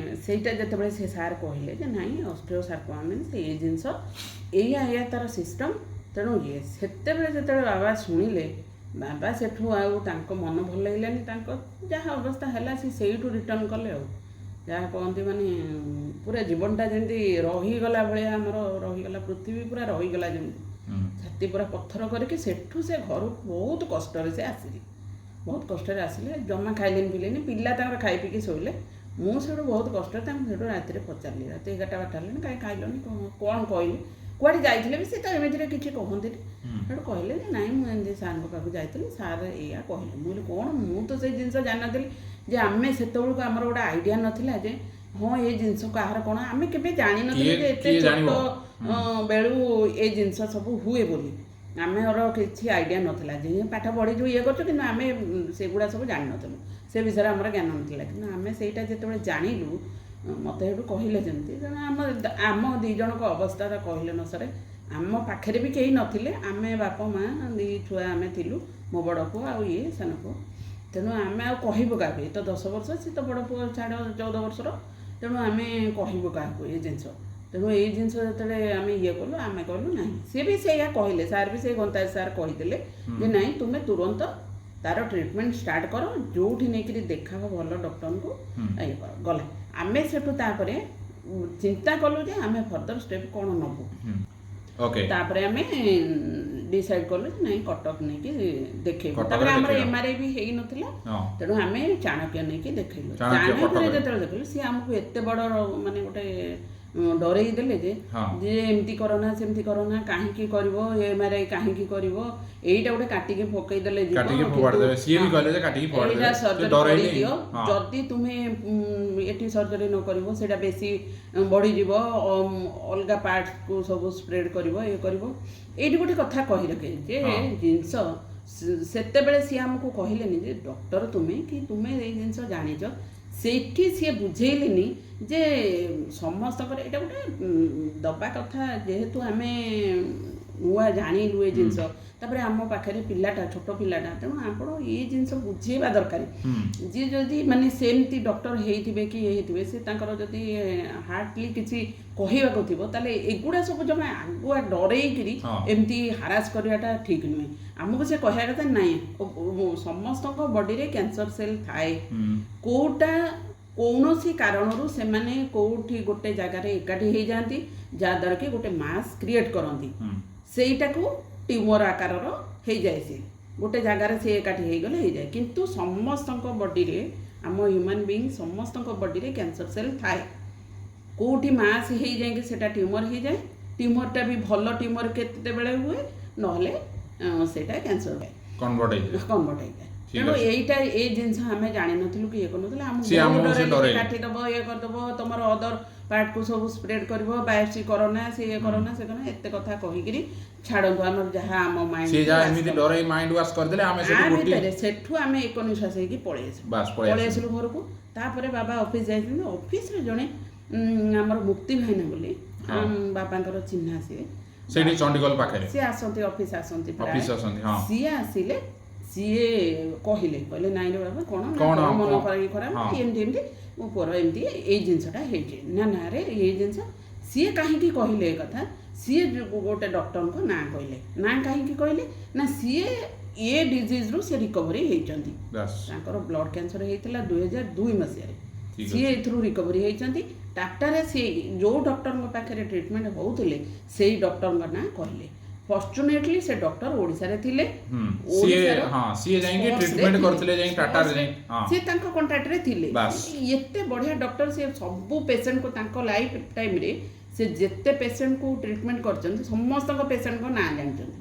Speaker 1: ସେଇଟା ଯେତେବେଳେ ସେ ସାର୍ କହିଲେ ଯେ ନାଇଁ, ଅଷ୍ଟ୍ରିଓସାର୍କୋମା ମିନ୍ସ ଏଇ ଜିନିଷ, ଏଇଆ ଏଇଆ ତାର ସିଷ୍ଟମ୍, ତେଣୁ ଇଏ ସେତେବେଳେ ଯେତେବେଳେ ବାବା ଶୁଣିଲେ, ବାବା ସେଠୁ ଆଉ ତାଙ୍କ ମନ ଭଲ ଲାଗିଲାନି, ତାଙ୍କ ଯାହା ଅବସ୍ଥା ହେଲା ସେ ସେଇଠୁ ରିଟର୍ଣ୍ଣ କଲେ। ଆଉ ଯାହା କହନ୍ତି ମାନେ ପୁରା ଜୀବନଟା ଯେମିତି ରହିଗଲା ଭଳିଆ ଆମର ରହିଗଲା, ପୃଥିବୀ ପୁରା ରହିଗଲା ଯେମିତି, ଛାତି ପୁରା ପଥର କରିକି ସେଠୁ ସେ ଘରକୁ ବହୁତ କଷ୍ଟରେ ସେ ଆସିଲେ, ବହୁତ କଷ୍ଟରେ ଆସିଲେ। ଜମା ଖାଇଲେନି ପିଇଲେନି, ପିଲା ତାଙ୍କର ଖାଇ ପିଇକି ଶୋଇଲେ। ମୁଁ ସେଠୁ ବହୁତ କଷ୍ଟରେ ତାଙ୍କୁ ସେଠୁ ରାତିରେ ପଚାରିଲି, ରାତି 11ଟା 12ଟା ହେଲାଣି, କାହିଁ ଖାଇଲନି, କ'ଣ କହିଲି, କୁଆଡ଼େ ଯାଇଥିଲେ ବି ସେ ତ ଏମିତିରେ କିଛି କହନ୍ତିନି। ସେଠୁ କହିଲେ ଯେ ନାଇଁ ମୁଁ ଏମିତି ସାର୍ଙ୍କ ପାଖକୁ ଯାଇଥିଲି, ସାର୍ ଏଇଆ କହିଲେ। ମୁଁ କହିଲି କ'ଣ, ମୁଁ ତ ସେଇ ଜିନିଷ ଜାଣିନଥିଲି ଯେ ଆମେ ସେତେବେଳକୁ ଆମର ଗୋଟେ ଆଇଡ଼ିଆ ନଥିଲା ଯେ ହଁ ଏ ଜିନିଷ କାହାର କ'ଣ, ଆମେ କେବେ ଜାଣିନଥିଲୁ ଯେ ଏତେ
Speaker 2: କିଏ ଜାଣିବ?
Speaker 1: ଛୋଟ ବେଳୁ ଏ ଜିନିଷ ସବୁ ହୁଏ ବୋଲି, ଆମର କିଛି ଆଇଡ଼ିଆ ନଥିଲା। ଯେ ପାଠ ପଢ଼ିଛୁ ଇଏ କରୁଛୁ, କିନ୍ତୁ ଆମେ ସେଗୁଡ଼ା ସବୁ ଜାଣିନଥିଲୁ, ସେ ବିଷୟରେ ଆମର ଜ୍ଞାନ ନଥିଲା। କିନ୍ତୁ ଆମେ ସେଇଟା ଯେତେବେଳେ ଜାଣିଲୁ, ମୋତେ ସେଠୁ କହିଲେ ଯେମିତି, ତେଣୁ ଆମ ଦୁଇ ଜଣଙ୍କ ଅବସ୍ଥାଟା କହିଲେ ନ ସରେ। ଆମ ପାଖରେ ବି କେହି ନଥିଲେ, ଆମେ ବାପ ମା ଦୁଇ ଛୁଆ ଆମେ ଥିଲୁ, ମୋ ବଡ଼ ପୁଅ ଆଉ ଇଏ ସାନ ପୁଅ। ତେଣୁ ଆମେ ଆଉ କହିବୁ କାହାକୁ, ଏ ତ 10 ବର୍ଷ, ସେ ତ ବଡ଼ ପୁଅ ଛାଡ଼ 14 ବର୍ଷର, ତେଣୁ ଆମେ କହିବୁ କାହାକୁ ଏ ଜିନିଷ। ତେଣୁ ଏଇ ଜିନିଷ ଯେତେବେଳେ ଆମେ ଇଏ କଲୁ, ଆମେ କହିଲୁ ନାହିଁ, ସିଏ ବି ସେଇଆ କହିଲେ, ସାର୍ ବି ସେଇ ଗନ୍ତାଜ ସାର୍ କହିଦେଲେ ଯେ ନାଇଁ ତୁମେ ତୁରନ୍ତ ତାର ଟ୍ରିଟମେଣ୍ଟ ଷ୍ଟାର୍ଟ କର, ଯେଉଁଠି ନେଇକିରି ଦେଖାଅ ଭଲ ଡକ୍ଟରଙ୍କୁ, ଇଏ କର। ଗଲା ଆମେ ସେଠୁ ତାପରେ ଚିନ୍ତା କଲୁ ଯେ ଆମେ ଫର୍ଦର ଷ୍ଟେପ୍ କ'ଣ ନେବୁ। ତାପରେ ଆମେ ଡିସାଇଡ୍ କଲୁ ଯେ ନାଇଁ କଟକ ନେଇକି ଦେଖେଇବୁ।
Speaker 2: କଟକରେ
Speaker 1: ତାପରେ ଆମର
Speaker 2: ଦେଖେଇବା।
Speaker 1: ଏମ୍ଆର୍ଆଇ ବି ହେଇନଥିଲା, ତେଣୁ ଆମେ ଚାଣକ୍ୟ ନେଇକି ଦେଖେଇଲୁ।
Speaker 2: ଚାଣକ୍ୟ
Speaker 1: ଚାଣକ୍ୟରେ
Speaker 2: କଟକରେ।
Speaker 1: ଯେତେବେଳେ ଦେଖେଇଲୁ, ସିଏ ଆମକୁ ଏତେ ବଡ଼ ମାନେ ଗୋଟେ ଡରେଇ ଦେଲେ ଯେ ଯେ ଏମିତି କରନା ସେମିତି କରନା, କାହିଁକି କରିବ ଏମ୍ଆର୍ଆଇ, କାହିଁକି କରିବ, ଏଇଟା ଗୋଟେ କାଟିକି ପକେଇ ଦେଲେ ଯିବ,
Speaker 2: କାଟିକି
Speaker 1: କିନ୍ତୁ
Speaker 2: ଫୋପାଡ଼ି ଦେବେ। ସିଏ ବି କହିଲେ ଯେ କାଟିକି ଫୋପାଡ଼ି
Speaker 1: ଏଇଟା
Speaker 2: ଦେବେ। ସେ
Speaker 1: ସର୍ଜରୀ
Speaker 2: ଡରେଇଲେ।
Speaker 1: କରିଦିଅ, ଯଦି ତୁମେ ଏଠି ସର୍ଜରୀ ନ କରିବ ସେଇଟା ବେଶୀ ବଢ଼ିଯିବ, ଅଲଗା ପାର୍ଟକୁ ସବୁ ସ୍ପ୍ରେଡ୍ କରିବ, ଇଏ କରିବ। ଏଇଠି ଗୋଟେ କଥା କହି ରଖେ ଯେ ଜିନିଷ ସେତେବେଳେ ସିଏ ଆମକୁ କହିଲେନି ଯେ ଡକ୍ଟର ତୁମେ କି ତୁମେ ଏଇ ଜିନିଷ ଜାଣିଛ, ସେଇଠି ସିଏ ବୁଝେଇଲେନି ଯେ ସମସ୍ତଙ୍କର ଏଇଟା ଗୋଟେ ଦବା କଥା, ଯେହେତୁ ଆମେ ନୂଆ ଜାଣିଲୁ ଏ ଜିନିଷ, ତାପରେ ଆମ ପାଖରେ ପିଲାଟା ଛୋଟ ପିଲାଟା, ତେଣୁ ଆପଣ ଏଇ ଜିନିଷ ବୁଝେଇବା ଦରକାର। ଯିଏ ଯଦି ମାନେ ସେମିତି ଡକ୍ଟର ହେଇଥିବେ କି ଇଏ ହେଇଥିବେ, ସେ ତାଙ୍କର ଯଦି ହାର୍ଟଲି କିଛି କହିବାକୁ ଥିବ, ତାହେଲେ ଏଗୁଡ଼ା ସବୁ ଜମା ଆଗୁଆ ଡରେଇକିରି ଏମିତି ହାରାସ କରିବାଟା ଠିକ୍ ନୁହେଁ। ଆମକୁ ସେ କହିବା କଥା ନାଇଁ, ସମସ୍ତଙ୍କ ବଡିରେ କ୍ୟାନ୍ସର ସେଲ୍ ଥାଏ, କୋଉଟା କୌଣସି କାରଣରୁ ସେମାନେ କୋଉଠି ଗୋଟେ ଜାଗାରେ ଏକାଠି ହେଇଯାଆନ୍ତି, ଯାହାଦ୍ୱାରା କି ଗୋଟେ ମାସ୍ କ୍ରିଏଟ୍ କରନ୍ତି, ସେଇଟାକୁ ଟ୍ୟୁମର ଆକାରର ହେଇଯାଏ। ସେ ଗୋଟେ ଜାଗାରେ ସେ ଏକାଠି ହେଇଗଲେ ହେଇଯାଏ। କିନ୍ତୁ ସମସ୍ତଙ୍କ ବଡିରେ, ଆମ ହ୍ୟୁମାନ୍ ବିଇଙ୍ଗ ସମସ୍ତଙ୍କ ବଡିରେ କ୍ୟାନ୍ସର ସେଲ୍ ଥାଏ। କୋଉଠି ମାସ୍ ହେଇଯାଇକି ସେଇଟା ଟ୍ୟୁମର ହେଇଯାଏ। ଟ୍ୟୁମରଟା ବି ଭଲ ଟ୍ୟୁମର କେତେବେଳେ ହୁଏ, ନହେଲେ ସେଇଟା କ୍ୟାନ୍ସର ହୁଏ,
Speaker 2: କନଭର୍ଟ ହେଇଯାଏ,
Speaker 1: କନଭର୍ଟ ହେଇଯାଏ।
Speaker 2: ଠିକ
Speaker 1: ତେଣୁ
Speaker 2: ଅଛି।
Speaker 1: ଏଇଟା ଏଇ ଜିନିଷ ଆମେ ଜାଣିନଥିଲୁ କି ଇଏ କରୁନଥିଲୁ, ଆମକୁ
Speaker 2: ସିଏ
Speaker 1: ବହୁତ
Speaker 2: ଆମକୁ ସେ
Speaker 1: ଡରେଇଲେ,
Speaker 2: ଡରେଇଲେ।
Speaker 1: କାଟିଦବ, ଇଏ କରିଦବ, ତମର ଅଦର ପାର୍ଟକୁ ସବୁ ସ୍ପ୍ରେଡ୍ କରିବ, ବାୟୋପ୍ସି କରନା, ସେ ଇଏ କରନା, ସେ କରନା, ଏତେ କଥା କହିକିରି ଛାଡ଼ନ୍ତୁ, ଆମର ଯାହା ଆମ ମାଇଣ୍ଡ
Speaker 2: ସିଏ ଯାହା ଏମିତି ଡରେଇ ମାଇଣ୍ଡ ୱାଶ କରିଦେଲେ, ଆମେ ସେଠୁ
Speaker 1: ଆ
Speaker 2: ଗୋଟିଏ
Speaker 1: ଭିତରେ ସେଠୁ ଆମେ ଏକ ନିଶ୍ୱାସ ହେଇକି ପଳେଇ ଆସିଲୁ,
Speaker 2: ବାସ୍ ପଳେଇ
Speaker 1: ପଳେଇ
Speaker 2: ଆସିଲୁ
Speaker 1: ଆସିଲୁ ଘରକୁ। ତାପରେ ବାବା ଅଫିସ ଯାଇଛନ୍ତି, ଅଫିସରେ ଜଣେ ଆମର ମୁକ୍ତି ଭାଇନା ବୋଲି ଆମ ବାବାଙ୍କର ଚିହ୍ନା, ସିଏ
Speaker 2: ସେଇଠି ଚଣ୍ଡିଖୋଲ ପାଖରେ
Speaker 1: ସିଏ ଆସନ୍ତି, ଅଫିସ ଆସନ୍ତି ପ୍ରାୟ।
Speaker 2: ଅଫିସ ଆସନ୍ତି, ହଁ।
Speaker 1: ସିଏ ଆସିଲେ, ସିଏ କହିଲେ, କହିଲେ ନାଇଁ ରେ ବାବା କ'ଣ ନା
Speaker 2: କ'ଣ,
Speaker 1: କ'ଣ ମନ
Speaker 2: କ'ଣ?
Speaker 1: ଖରାପ ଖରାପ ଏମିତି ଏମିତି ମୋ ପୁଅର ଏମିତି ଏଇ ଜିନିଷଟା ହେଇଛି। ନା ନା ରେ ଏଇ ଜିନିଷ ସିଏ କାହିଁକି କହିଲେ ଏ କଥା, ସିଏ ଗୋଟେ ଡକ୍ଟରଙ୍କ ନାଁ କହିଲେ। ନାଁ କାହିଁକି କହିଲେ ନା ସିଏ ଏ ଡିଜିଜ୍ରୁ ସେ ରିକଭରି ହେଇଛନ୍ତି। ତାଙ୍କର ବ୍ଲଡ୍ କ୍ୟାନ୍ସର ହେଇଥିଲା 2002 ମସିହାରେ, ସିଏ ଏଥିରୁ ରିକଭରି ହେଇଛନ୍ତି। ଟାଟାରେ ସିଏ ଯେଉଁ ଡକ୍ଟରଙ୍କ ପାଖରେ ଟ୍ରିଟମେଣ୍ଟ ହେଉଥିଲେ ସେଇ ଡକ୍ଟରଙ୍କ ନାଁ କହିଲେ। ଫର୍ଚୁନେଟଲି ସେ ଡକ୍ଟର ଓଡ଼ିଶାରେ ଥିଲେ,
Speaker 2: ସିଏ
Speaker 1: ଓଡ଼ିଶାର
Speaker 2: ସିଏ ଯାଇକି
Speaker 1: ସ୍ପୋର୍ଟସରେ
Speaker 2: ଟ୍ରିଟମେଣ୍ଟ
Speaker 1: ଥିଲେ।
Speaker 2: କରିଥିଲେ ଯାଇକି ଟାଟାରେ
Speaker 1: ସ୍ପୋର୍ଟସରେ
Speaker 2: ଯାଇ, ହଁ।
Speaker 1: ସିଏ ତାଙ୍କ କଣ୍ଟାକ୍ଟରେ ଥିଲେ। ଏତେ ବଢ଼ିଆ ଡକ୍ଟର, ସିଏ ସବୁ ପେସେଣ୍ଟକୁ ତାଙ୍କ ଲାଇଫ ଟାଇମରେ ସେ ଯେତେ ପେସେଣ୍ଟକୁ ଟ୍ରିଟମେଣ୍ଟ କରିଛନ୍ତି ସମସ୍ତଙ୍କ ପେସେଣ୍ଟଙ୍କ ନାଁ ଜାଣିଛନ୍ତି।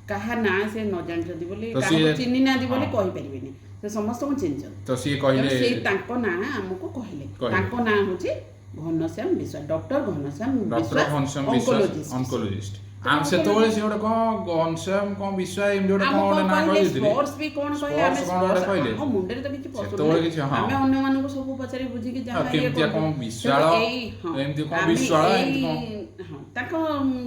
Speaker 1: କାହା ନାଁ ସେ ନ ଜାଣିଛନ୍ତି ବୋଲି
Speaker 2: ତ
Speaker 1: କାହାକୁ ଚିହ୍ନି ନାହାନ୍ତି ବୋଲି କହିପାରିବେନି, ସେ ସମସ୍ତଙ୍କୁ ଚିହ୍ନିଛନ୍ତି।
Speaker 2: ତ ସିଏ କହିଲେ,
Speaker 1: ତେଣୁ ସେଇ ତାଙ୍କ ନାଁ ଆମକୁ କହିଲେ।
Speaker 2: କହିଲେ।
Speaker 1: ତାଙ୍କ ନାଁ ହଉଛି ଘନଶ୍ୟାମ ବିଶ୍ୱାସ, ଡକ୍ଟର ଘନଶ୍ୟାମ
Speaker 2: ଡକ୍ଟର
Speaker 1: ବିଶ୍ୱାସ,
Speaker 2: ଘନଶ୍ୟାମ ବିଶ୍ୱାସ,
Speaker 1: ଅଙ୍କୋଲୋଜିଷ୍ଟ।
Speaker 2: ଅଙ୍କୋଲୋଜିଷ୍ଟ। ଆମେ ସେତେବେଳେ ସେ ଗୋଟେ କଣ ଘନଶ୍ୟାମ କଣ ବିଶ୍ୱାସ ଏମିତି ଗୋଟେ
Speaker 1: ଆମ
Speaker 2: କଣ ଗୋଟେ
Speaker 1: କଣ
Speaker 2: ନାଁ
Speaker 1: କହିଲେ,
Speaker 2: କହିଦେଇଥିଲେ।
Speaker 1: ସ୍ପର୍ଶ ବି କଣ କହିଲେ, ଆମେ
Speaker 2: ସ୍ପର୍ଶ କଣ ଗୋଟେ
Speaker 1: ସ୍ପର୍ଶ
Speaker 2: କହିଲେ।
Speaker 1: ଆମ ମୁଣ୍ଡରେ ତ କିଛି ପଶୁନି
Speaker 2: ସେତେବେଳେ
Speaker 1: ନା।
Speaker 2: କିଛି, ହଁ।
Speaker 1: ଆମେ ଅନ୍ୟମାନଙ୍କୁ ସବୁ ପଚାରି ବୁଝିକି ଯାହା
Speaker 2: ହଁ,
Speaker 1: ଇଏ
Speaker 2: କେମିତିଆ କଣ
Speaker 1: କରୁଛୁ।
Speaker 2: ବିଶ୍ୱାଳ,
Speaker 1: ତେଣୁ ଏଇ, ହଁ,
Speaker 2: ଏମିତି କଣ
Speaker 1: ଆମେ
Speaker 2: ବିଶ୍ୱାଳ,
Speaker 1: ଏଇ,
Speaker 2: ଏମିତି କଣ?
Speaker 1: ହଁ, ତାଙ୍କ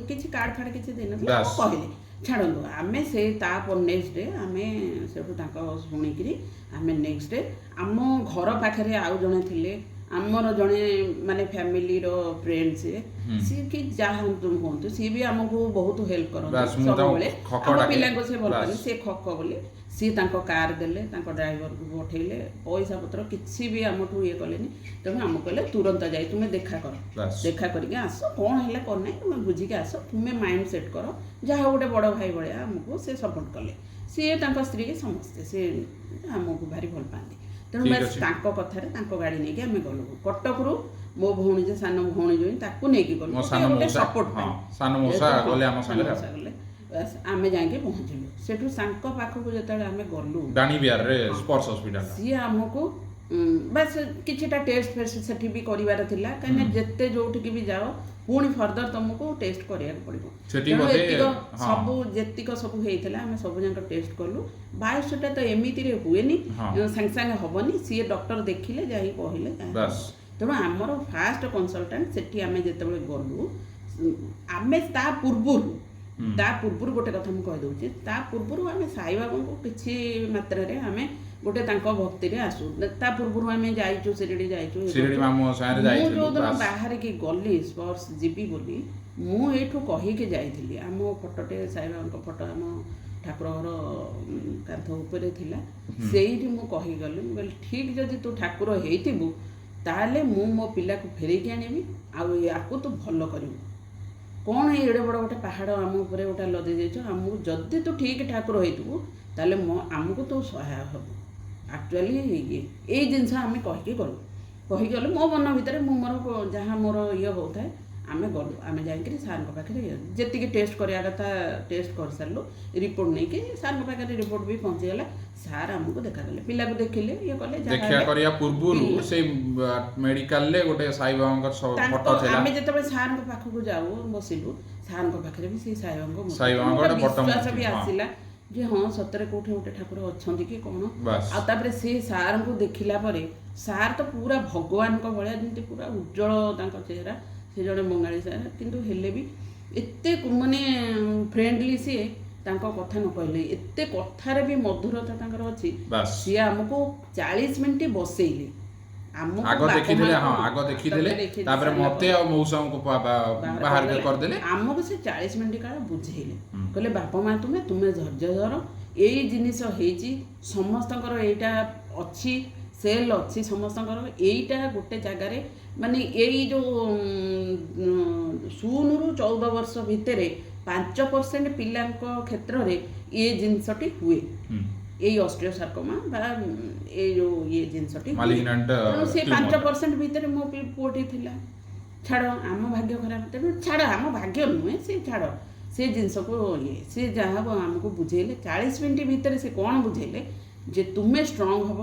Speaker 1: କିଛି କାର୍ଡ ଫାର୍ଡ କିଛି ଦେଇନଥିଲେ, ଆମକୁ କହିଲେ ଛାଡ଼ନ୍ତୁ। ଆମେ ସେ ତାପ ନେକ୍ସଟ ଡେ ଆମେ ସେଠୁ ତାଙ୍କ ଶୁଣିକିରି ଆମେ ନେକ୍ସଟ ଡେ ଆମ ଘର ପାଖରେ ଆଉ ଜଣେ ଥିଲେ ଆମର ଜଣେ ମାନେ ଫ୍ୟାମିଲିର ଫ୍ରେଣ୍ଡ, ସିଏ ସିଏ କି ଯାହା ହୁଅନ୍ତୁ, ସିଏ ବି ଆମକୁ ବହୁତ ହେଲ୍ପ କରନ୍ତି
Speaker 2: ବାସ୍, ମୁଁ ତାଙ୍କୁ
Speaker 1: ସବୁବେଳେ।
Speaker 2: ଖକ
Speaker 1: ଆମ
Speaker 2: ଡାକେ।
Speaker 1: ପିଲାଙ୍କୁ ସେ ଭଲ
Speaker 2: ବାସ୍।
Speaker 1: ପାଆନ୍ତି, ସେ ଖକ ବୋଲି। ସିଏ ତାଙ୍କ କାର୍ ଦେଲେ, ତାଙ୍କ ଡ୍ରାଇଭରକୁ ପଠେଇଲେ, ପଇସା ପତ୍ର କିଛି ବି ଆମଠୁ ଇଏ କଲେନି। ତେଣୁ ଆମକୁ କହିଲେ, ତୁରନ୍ତ ଯାଇ ତୁମେ ଦେଖା କର, ଦେଖା କରିକି ଆସ, କ'ଣ ହେଲା କ'ଣ ନାହିଁ ତୁମେ ବୁଝିକି ଆସ, ତୁମେ ମାଇଣ୍ଡ ସେଟ୍ କର। ଯାହା ହଉ, ଗୋଟେ ବଡ଼ ଭାଇ ଭଳିଆ ଆମକୁ ସେ ସପୋର୍ଟ କଲେ। ସିଏ, ତାଙ୍କ ସ୍ତ୍ରୀ, ସମସ୍ତେ ସେ ଆମକୁ ଭାରି ଭଲ ପାଆନ୍ତି। ତେଣୁ
Speaker 2: ଠିକ
Speaker 1: ବାସ୍,
Speaker 2: ଅଛି।
Speaker 1: ତାଙ୍କ କଥାରେ ତାଙ୍କ ଗାଡ଼ି ନେଇକି ଆମେ ଗଲୁ କଟକରୁ। ମୋ ଭଉଣୀ ଯେ, ସାନ ଭଉଣୀ ଯୋଉ, ତାକୁ ନେଇକି ଗଲୁ
Speaker 2: ମୋ ସାନ
Speaker 1: ଗୋଟେ
Speaker 2: ମଉସା,
Speaker 1: ସପୋର୍ଟ
Speaker 2: ହଁ,
Speaker 1: ପାଇଁ।
Speaker 2: ସାନ ମଉସା
Speaker 1: ଯେହେତୁ,
Speaker 2: ଗଲେ ଆମ
Speaker 1: ସାନ
Speaker 2: ସାଙ୍ଗରେ।
Speaker 1: ମଉସା ଗଲେ। ବାସ୍, ଆମେ ଯାଇକି ପହଞ୍ଚିଲୁ ସେଠୁ। ତାଙ୍କ ପାଖକୁ ଯେତେବେଳେ ଆମେ ଗଲୁ
Speaker 2: ବାଣୀ ବିହାରରେ ସ୍ପର୍ଶ ହସ୍ପିଟାଲ,
Speaker 1: ସିଏ ଆମକୁ ବାସ୍ କିଛିଟା ଟେଷ୍ଟ ଫେଷ୍ଟ ସେଠି ବି କରିବାର ଥିଲା, କାହିଁକିନା ଯେତେ ଯୋଉଠିକି ବି ଯାଅ, ପୁଣି ଫର୍ଦର ତମକୁ ଟେଷ୍ଟ କରିବାକୁ ପଡ଼ିବ।
Speaker 2: ସେଠି
Speaker 1: ତେଣୁ ଏତିକ ସବୁ ଯେତିକ ସବୁ ହେଇଥିଲା, ଆମେ ସବୁ ଯାକ ଟେଷ୍ଟ କଲୁ। ବାୟୋପ୍ସିଟା ତ ଏମିତିରେ ହୁଏନି, ସାଙ୍ଗେ ସାଙ୍ଗେ ହବନି। ସିଏ ଡକ୍ଟର ଦେଖିଲେ ଯାଇକି କହିଲେ ଯାହା ହବ। ତେଣୁ ଆମର ଫାଷ୍ଟ କନସଲଟାଣ୍ଟ ସେଠି ଆମେ ଯେତେବେଳେ ଗଲୁ, ଆମେ ତା ପୂର୍ବରୁ ଗୋଟେ କଥା ମୁଁ କହିଦେଉଛି। ତା ପୂର୍ବରୁ ଆମେ ସାଇବାବାଙ୍କୁ କିଛି ମାତ୍ରାରେ ଆମେ ଗୋଟେ ତାଙ୍କ ଭକ୍ତିରେ ଆସୁ। ତା ପୂର୍ବରୁ ଆମେ ଯାଇଛୁ, ଶିରିଡ଼ି ଯାଇଛୁ, ଇଏ
Speaker 2: ଶିରିଡ଼ି
Speaker 1: କରିଛୁ।
Speaker 2: ମାମୁଁ ସାଙ୍ଗରେ
Speaker 1: ମୁଁ
Speaker 2: ଯାଇଥିଲୁ।
Speaker 1: ଯୋଉଦିନ ବାହାରିକି ଗଲି ସ୍ପର୍ଶ ଯିବି ବୋଲି, ମୁଁ ଏଇଠୁ କହିକି ଯାଇଥିଲି। ଆମ ଫଟୋଟେ, ସାଇବାବାଙ୍କ ଫଟୋ ଆମ ଠାକୁର ଘର କାନ୍ଥ ଉପରେ ଥିଲା। ସେଇଠି ମୁଁ କହିକି ଗଲି, ମୁଁ କହିଲି, ଠିକ୍ ଯଦି ତୁ ଠାକୁର ହେଇଥିବୁ, ତାହେଲେ ମୁଁ ମୋ ପିଲାକୁ ଫେରେଇକି ଆଣିବି ଆଉ ୟାକୁ ତୁ ଭଲ କରିବୁ। କ'ଣ ଏଇ ଏଡ଼େ ବଡ଼ ଗୋଟେ ପାହାଡ଼ ଆମ ଉପରେ ଗୋଟେ ଲଦି ଦେଇଛୁ ଆମକୁ? ଯଦି ତୁ ଠିକ୍ ଠାକୁର ହେଇଥିବୁ, ତାହେଲେ ମୋ ଆମକୁ ତୁ ସହାୟ ହେବୁ। ଆକ୍ଚୁଆଲି ଇଏ ଏଇ ଜିନିଷ ଆମେ କହିକି ଗଲୁ। କହିକି ଗଲୁ, ମୋ ମନ ଭିତରେ ମୁଁ ମୋର ଯାହା ମୋର ଇଏ ହେଉଥାଏ। ଆମେ ଗଲୁ, ଆମେ ଯାଇକିରି ସାର୍ଙ୍କ ପାଖରେ ଯେତିକି ଟେଷ୍ଟ କରିବା କଥା ଟେଷ୍ଟ କରିସାରିଲୁ। ରିପୋର୍ଟ ନେଇକି ସାର୍ଙ୍କ ପାଖରେ ରିପୋର୍ଟ ବି ପହଞ୍ଚିଗଲା। ସାର୍ ଆମକୁ ଦେଖାକଲେ, ପିଲାକୁ ଦେଖିଲେ, ଇଏ କଲେ, ଯାହା
Speaker 2: ଦେଖା
Speaker 1: ହେଲେ।
Speaker 2: କରିବା ପୂର୍ବରୁ ସେଇ ମେଡିକାଲରେ ଗୋଟେ ସାଇବାବାଙ୍କର
Speaker 1: ତାଙ୍କ
Speaker 2: ଫଟୋ ଥିଲା।
Speaker 1: ଆମେ ଯେତେବେଳେ ସାର୍ଙ୍କ ପାଖକୁ ଯାଉ ବସିଲୁ, ସାର୍ଙ୍କ ପାଖରେ ବି ସେଇ ସାଇବାବାଙ୍କ ମୂର୍ତ୍ତି।
Speaker 2: ସାଇବାବାଙ୍କ
Speaker 1: ଗୋଟେ
Speaker 2: ଗୋଟେ ବଡ଼
Speaker 1: ବିଶ୍ୱାସ
Speaker 2: ମୂର୍ତ୍ତି,
Speaker 1: ବି ଆସିଲା ଯେ ହଁ, ସତରେ କୋଉଠି ଗୋଟେ ଠାକୁର ଅଛନ୍ତି କି କ'ଣ। ଆଉ ତାପରେ ସେ ସାର୍ଙ୍କୁ ଦେଖିଲା ପରେ, ସାର୍ ତ ପୁରା ଭଗବାନଙ୍କ ଭଳିଆ, ଯେମିତି ପୁରା ଉଜ୍ଜଳ ତାଙ୍କ ଚେହେରା। ସେ ଜଣେ ବଙ୍ଗାଳୀ ସାର୍, କିନ୍ତୁ ହେଲେ ବି ଏତେ ମାନେ ଫ୍ରେଣ୍ଡଲି ସିଏ। ତାଙ୍କ କଥା ନ କହିଲେ, ଏତେ କଥାରେ ବି ମଧୁରତା ତାଙ୍କର ଅଛି। ସିଏ ଆମକୁ 40 ମିନିଟ୍ ବସେଇଲେ ଆମକୁ,
Speaker 2: ଆଗ
Speaker 1: ବାପା
Speaker 2: ଦେଖିଥିଲେ, ହଁ,
Speaker 1: ମାଙ୍କୁ।
Speaker 2: ଆଗ ଦେଖିଥିଲେ।
Speaker 1: ଦେଖି
Speaker 2: ତାପରେ
Speaker 1: ସାରିଲା
Speaker 2: ମତେ
Speaker 1: ପରେ
Speaker 2: ଆଉ ମଉସାଙ୍କୁ
Speaker 1: ବାହାର
Speaker 2: ବାହାର
Speaker 1: କରିଦେଲେ।
Speaker 2: କରିଦେଲେ।
Speaker 1: ଆମକୁ ସେ 40 ମିନିଟ୍ କାଳ ବୁଝେଇଲେ। କହିଲେ, ବାପା ମା ତୁମେ ତୁମେ ଧୈର୍ଯ୍ୟ ଧର। ଏଇ ଜିନିଷ ହେଇଛି ସମସ୍ତଙ୍କର, ଏଇଟା ଅଛି, ସେଲ୍ ଅଛି ସମସ୍ତଙ୍କର। ଏଇଟା ଗୋଟେ ଜାଗାରେ ମାନେ ଏଇ ଯୋଉ 0ରୁ 14 ବର୍ଷ ଭିତରେ 5% ପିଲାଙ୍କ କ୍ଷେତ୍ରରେ ଏ ଜିନିଷଟି ହୁଏ। ଏଇ ଅଷ୍ଟ୍ରିଓସାର୍କୋମା ବା ଏଇ ଯୋଉ ଇଏ ଜିନିଷଟି ହୁଏ।
Speaker 2: ମାଲିଗ୍ନାଣ୍ଟ
Speaker 1: ତେଣୁ ସେ
Speaker 2: ଟ୍ୟୁମର।
Speaker 1: 5% ଭିତରେ ମୋ ପୁଅଟି ଥିଲା। ଛାଡ଼, ଆମ ଭାଗ୍ୟ ଖରାପ। ତେଣୁ ଛାଡ଼, ଆମ ଭାଗ୍ୟ ନୁହେଁ ସେ, ଛାଡ଼ ସେ ଜିନିଷକୁ। ଇଏ ସେ ଯାହା ଆମକୁ ବୁଝେଇଲେ 40 ମିନିଟ୍ ଭିତରେ, ସେ କ'ଣ ବୁଝେଇଲେ ଯେ ତୁମେ ଷ୍ଟ୍ରଙ୍ଗ ହବ।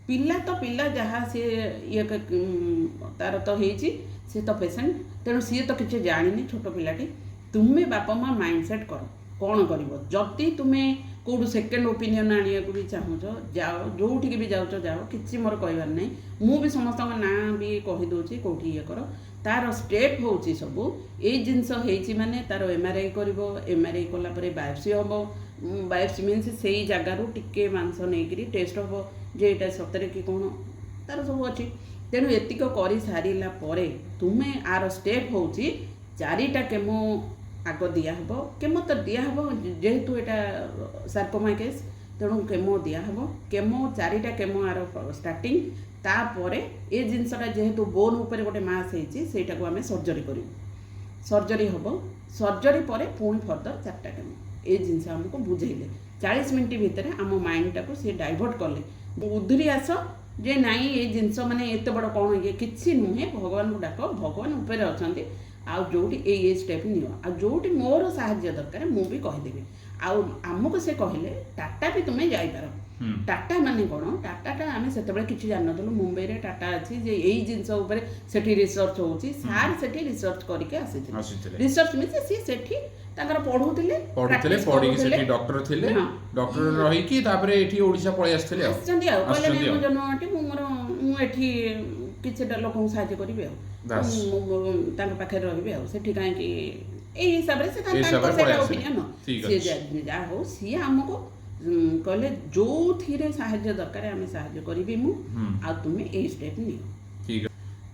Speaker 1: ପିଲା ତ ପିଲା, ଯାହା ସିଏ ଇଏ ତାର ତ ହେଇଛି, ସିଏ ତ ପେସେଣ୍ଟ, ତେଣୁ ସିଏ ତ କିଛି ଜାଣିନି, ଛୋଟ ପିଲାଟି। ତୁମେ ବାପା ମା ମାଇଣ୍ଡ ସେଟ୍ କର, କ'ଣ କରିବ। ଯଦି ତୁମେ କେଉଁଠୁ ସେକେଣ୍ଡ ଓପିନିଅନ୍ ଆଣିବାକୁ ବି ଚାହୁଁଛ, ଯାଅ। ଯେଉଁଠିକି ବି ଯାଉଛ ଯାଅ, କିଛି ମୋର କହିବାର ନାହିଁ। ମୁଁ ବି ସମସ୍ତଙ୍କ ନାଁ ବି କହିଦେଉଛି କେଉଁଠି ଇଏ କର। ତାର ଷ୍ଟେପ୍ ହେଉଛି ସବୁ, ଏଇ ଜିନିଷ ହେଇଛି ମାନେ ତାର ଏମ୍ଆର୍ଆଇ କରିବ। ଏମ୍ଆର୍ଆଇ କଲା ପରେ ବାୟୋପ୍ସି ହେବ। ବାୟୋପ୍ସି ମିନ୍ସ ସେଇ ଜାଗାରୁ ଟିକେ ମାଂସ ନେଇକିରି ଟେଷ୍ଟ ହେବ ଯେ ଏଇଟା ସତରେ କି କ'ଣ, ତାର ସବୁ ଅଛି। ତେଣୁ ଏତିକ କରିସାରିଲା ପରେ ତୁମେ ଆର ଷ୍ଟେପ୍ ହେଉଛି ଚାରିଟା କେମୋ ଆଗ ଦିଆହେବ। କେମୋ ତ ଦିଆହେବ, ଯେହେତୁ ଏଇଟା ସାର୍କୋମା କେସ୍, ତେଣୁ କେମୋ ଦିଆହେବ। କେମୋ, ଚାରିଟା କେମୋ ଆର ଷ୍ଟାର୍ଟିଂ। ତାପରେ ଏ ଜିନିଷଟା ଯେହେତୁ ବୋନ୍ ଉପରେ ଗୋଟେ ମାସ୍ ହେଇଛି, ସେଇଟାକୁ ଆମେ ସର୍ଜରୀ କରିବୁ। ସର୍ଜରୀ ହେବ, ସର୍ଜରୀ ପରେ ପୁଣି ଫର୍ଦର ଚାରିଟା କେମୋ। ଏଇ ଜିନିଷ ଆମକୁ ବୁଝେଇଲେ 40 ମିନିଟ୍ ଭିତରେ। ଆମ ମାଇଣ୍ଡଟାକୁ ସିଏ ଡାଇଭର୍ଟ କଲେ, ଉଧୁରି ଆସ ଯେ ନାଇଁ, ଏଇ ଜିନିଷ ମାନେ ଏତେ ବଡ଼ କ'ଣ, ଇଏ କିଛି ନୁହେଁ, ଭଗବାନଙ୍କୁ ଡାକ, ଭଗବାନ ଉପରେ ଅଛନ୍ତି। ଆଉ ଯୋଉଠି ଏଇ ଏଇ ଷ୍ଟେପ୍ ନିଅ, ଆଉ ଯୋଉଠି ମୋର ସାହାଯ୍ୟ ଦରକାର ମୁଁ ବି କହିଦେବି। ଆଉ ଆମକୁ ସେ କହିଲେ, ଟାଟା ବି ତୁମେ ଯାଇପାର। ଟାଟା ମାନେ କ'ଣ? ଟାଟାଟା ଆମେ ସେତେବେଳେ କିଛି ଜାଣିନଥିଲୁ। ମୁମ୍ବାଇରେ ଟାଟା ଅଛି ଯେ ଏଇ ଜିନିଷ ଉପରେ ସେଠି ରିସର୍ଚ୍ଚ ହେଉଛି। ସାର୍ ସେଠି ରିସର୍ଚ୍ଚ କରିକି ଆସିଥିଲେ।
Speaker 2: ଆସିଥିଲେ।
Speaker 1: ରିସର୍ଚ୍ଚ ମିନ୍ସ ସିଏ ସେଠି ତାଙ୍କର ପଢୁଥିଲେ।
Speaker 2: ପଢୁଥିଲେ,
Speaker 1: practice
Speaker 2: ପଢିକି
Speaker 1: କରୁଥିଲେ।
Speaker 2: ସେଠି ଡକ୍ଟର ଥିଲେ। ଡକ୍ଟର ରହିକି ତାପରେ ଏଠି ଓଡ଼ିଶା ପଳେଇ ଆସିଥିଲେ ଆଉ
Speaker 1: ଆସିଛନ୍ତି ଆଉ କହିଲେ,
Speaker 2: ଆସିଛନ୍ତି
Speaker 1: ନାଇଁ, ମୁଁ
Speaker 2: ଆଉ।
Speaker 1: ଜନ୍ମମାଟି, ମୁଁ ମୋର ମୁଁ ଏଠି କିଛିଟା ଲୋକଙ୍କୁ ସାହାଯ୍ୟ କରିବି ଆଉ ମୁଁ ତାଙ୍କ ପାଖରେ ରହିବି, ଆଉ ସେଠି କାହିଁକି, ଏଇ ହିସାବରେ ସେ
Speaker 2: ଏଇ
Speaker 1: ତାଙ୍କ
Speaker 2: ହିସାବରେ
Speaker 1: ସେଇଟା
Speaker 2: ପଳେଇ ଆସିଲେ।
Speaker 1: ଓପିନିଅନ।
Speaker 2: ଠିକ
Speaker 1: ସିଏ
Speaker 2: ଅଛି।
Speaker 1: ଯାହା ହଉ, ସିଏ ଆମକୁ କହିଲେ, ଯୋଉଥିରେ ସାହାଯ୍ୟ ଦରକାର ଆମେ ସାହାଯ୍ୟ କରିବି ମୁଁ, ଆଉ ତୁମେ ଏଇ ଷ୍ଟେପ୍ ନିଅ।
Speaker 2: ଠିକ।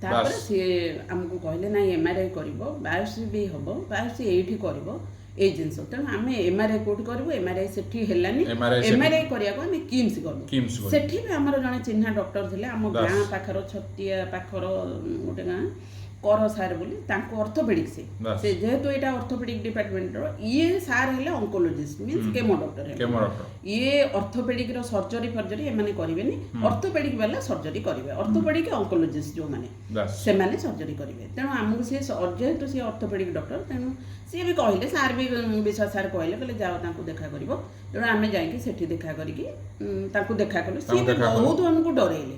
Speaker 1: ତାପରେ
Speaker 2: ବାସ୍।
Speaker 1: ସିଏ ଆମକୁ କହିଲେ, ନାଇଁ, ଏମ୍ଆର୍ଆଇ କରିବ, ବାୟୋପ୍ସି ବି ହବ, ବାୟୋପ୍ସି ଏଇଠି କରିବ, ଏଇ ଜିନିଷ। ତେଣୁ ଆମେ ଏମ୍ଆର୍ଆଇ କୋଉଠି କରିବୁ? ଏମ୍ଆର୍ଆଇ ସେଠି ହେଲାନି।
Speaker 2: MRI ସେଠି-
Speaker 1: ଏମ୍ଆର୍ଆଇ କରିବାକୁ ଆମେ କିମ୍ସ ଗଲୁ।
Speaker 2: କିମ୍ସ ଗଲୁ।
Speaker 1: ସେଠି ବି ଆମର ଜଣେ ଚିହ୍ନା ଡକ୍ଟର ଥିଲେ ଆମ ଗାଁ ପାଖର, ଛତିଆ ପାଖର ଗୋଟେ ଗାଁ, କର ସାର୍ ବୋଲି, ତାଙ୍କୁ ଅର୍ଥୋପେଡିକ୍ ସେ। ସେ ଯେହେତୁ ଏଇଟା ଅର୍ଥୋପେଡିକ୍ ଡିପାର୍ଟମେଣ୍ଟର, ଇଏ ସାର୍ ହେଲେ ଅଙ୍କୋଲୋଜିଷ୍ଟ, ମିନ୍ସ କେମୋ ଡକ୍ଟର ହେଲେ।
Speaker 2: Chemo doctor.
Speaker 1: ଇଏ ଅର୍ଥୋପେଡିକ୍ର ସର୍ଜରୀ ଫର୍ଜରୀ ଏମାନେ କରିବେନି, ଅର୍ଥୋପେଡିକ୍ ବାଲା ସର୍ଜରୀ କରିବେ। ଅର୍ଥୋପେଡିକ୍ ଅଙ୍କୋଲୋଜିଷ୍ଟ ଯୋଉମାନେ, ସେମାନେ ସର୍ଜରୀ କରିବେ। ତେଣୁ ଆମକୁ ସିଏ ଯେହେତୁ ସିଏ ଅର୍ଥୋପେଡିକ୍ ଡକ୍ଟର, ତେଣୁ ସିଏ ବି କହିଲେ, ସାର୍ ବି, ବିଶ୍ୱାସ ସାର୍ କହିଲେ, କହିଲେ ଯାଅ ତାଙ୍କୁ ଦେଖା କରିବ। ତେଣୁ ଆମେ ଯାଇକି ସେଠି ଦେଖା କରିକି ତାଙ୍କୁ ଦେଖା କଲୁ। ସିଏ ବି
Speaker 2: ଦେଖା କଲ।
Speaker 1: ବହୁତ ଆମକୁ ଡରେଇଲେ,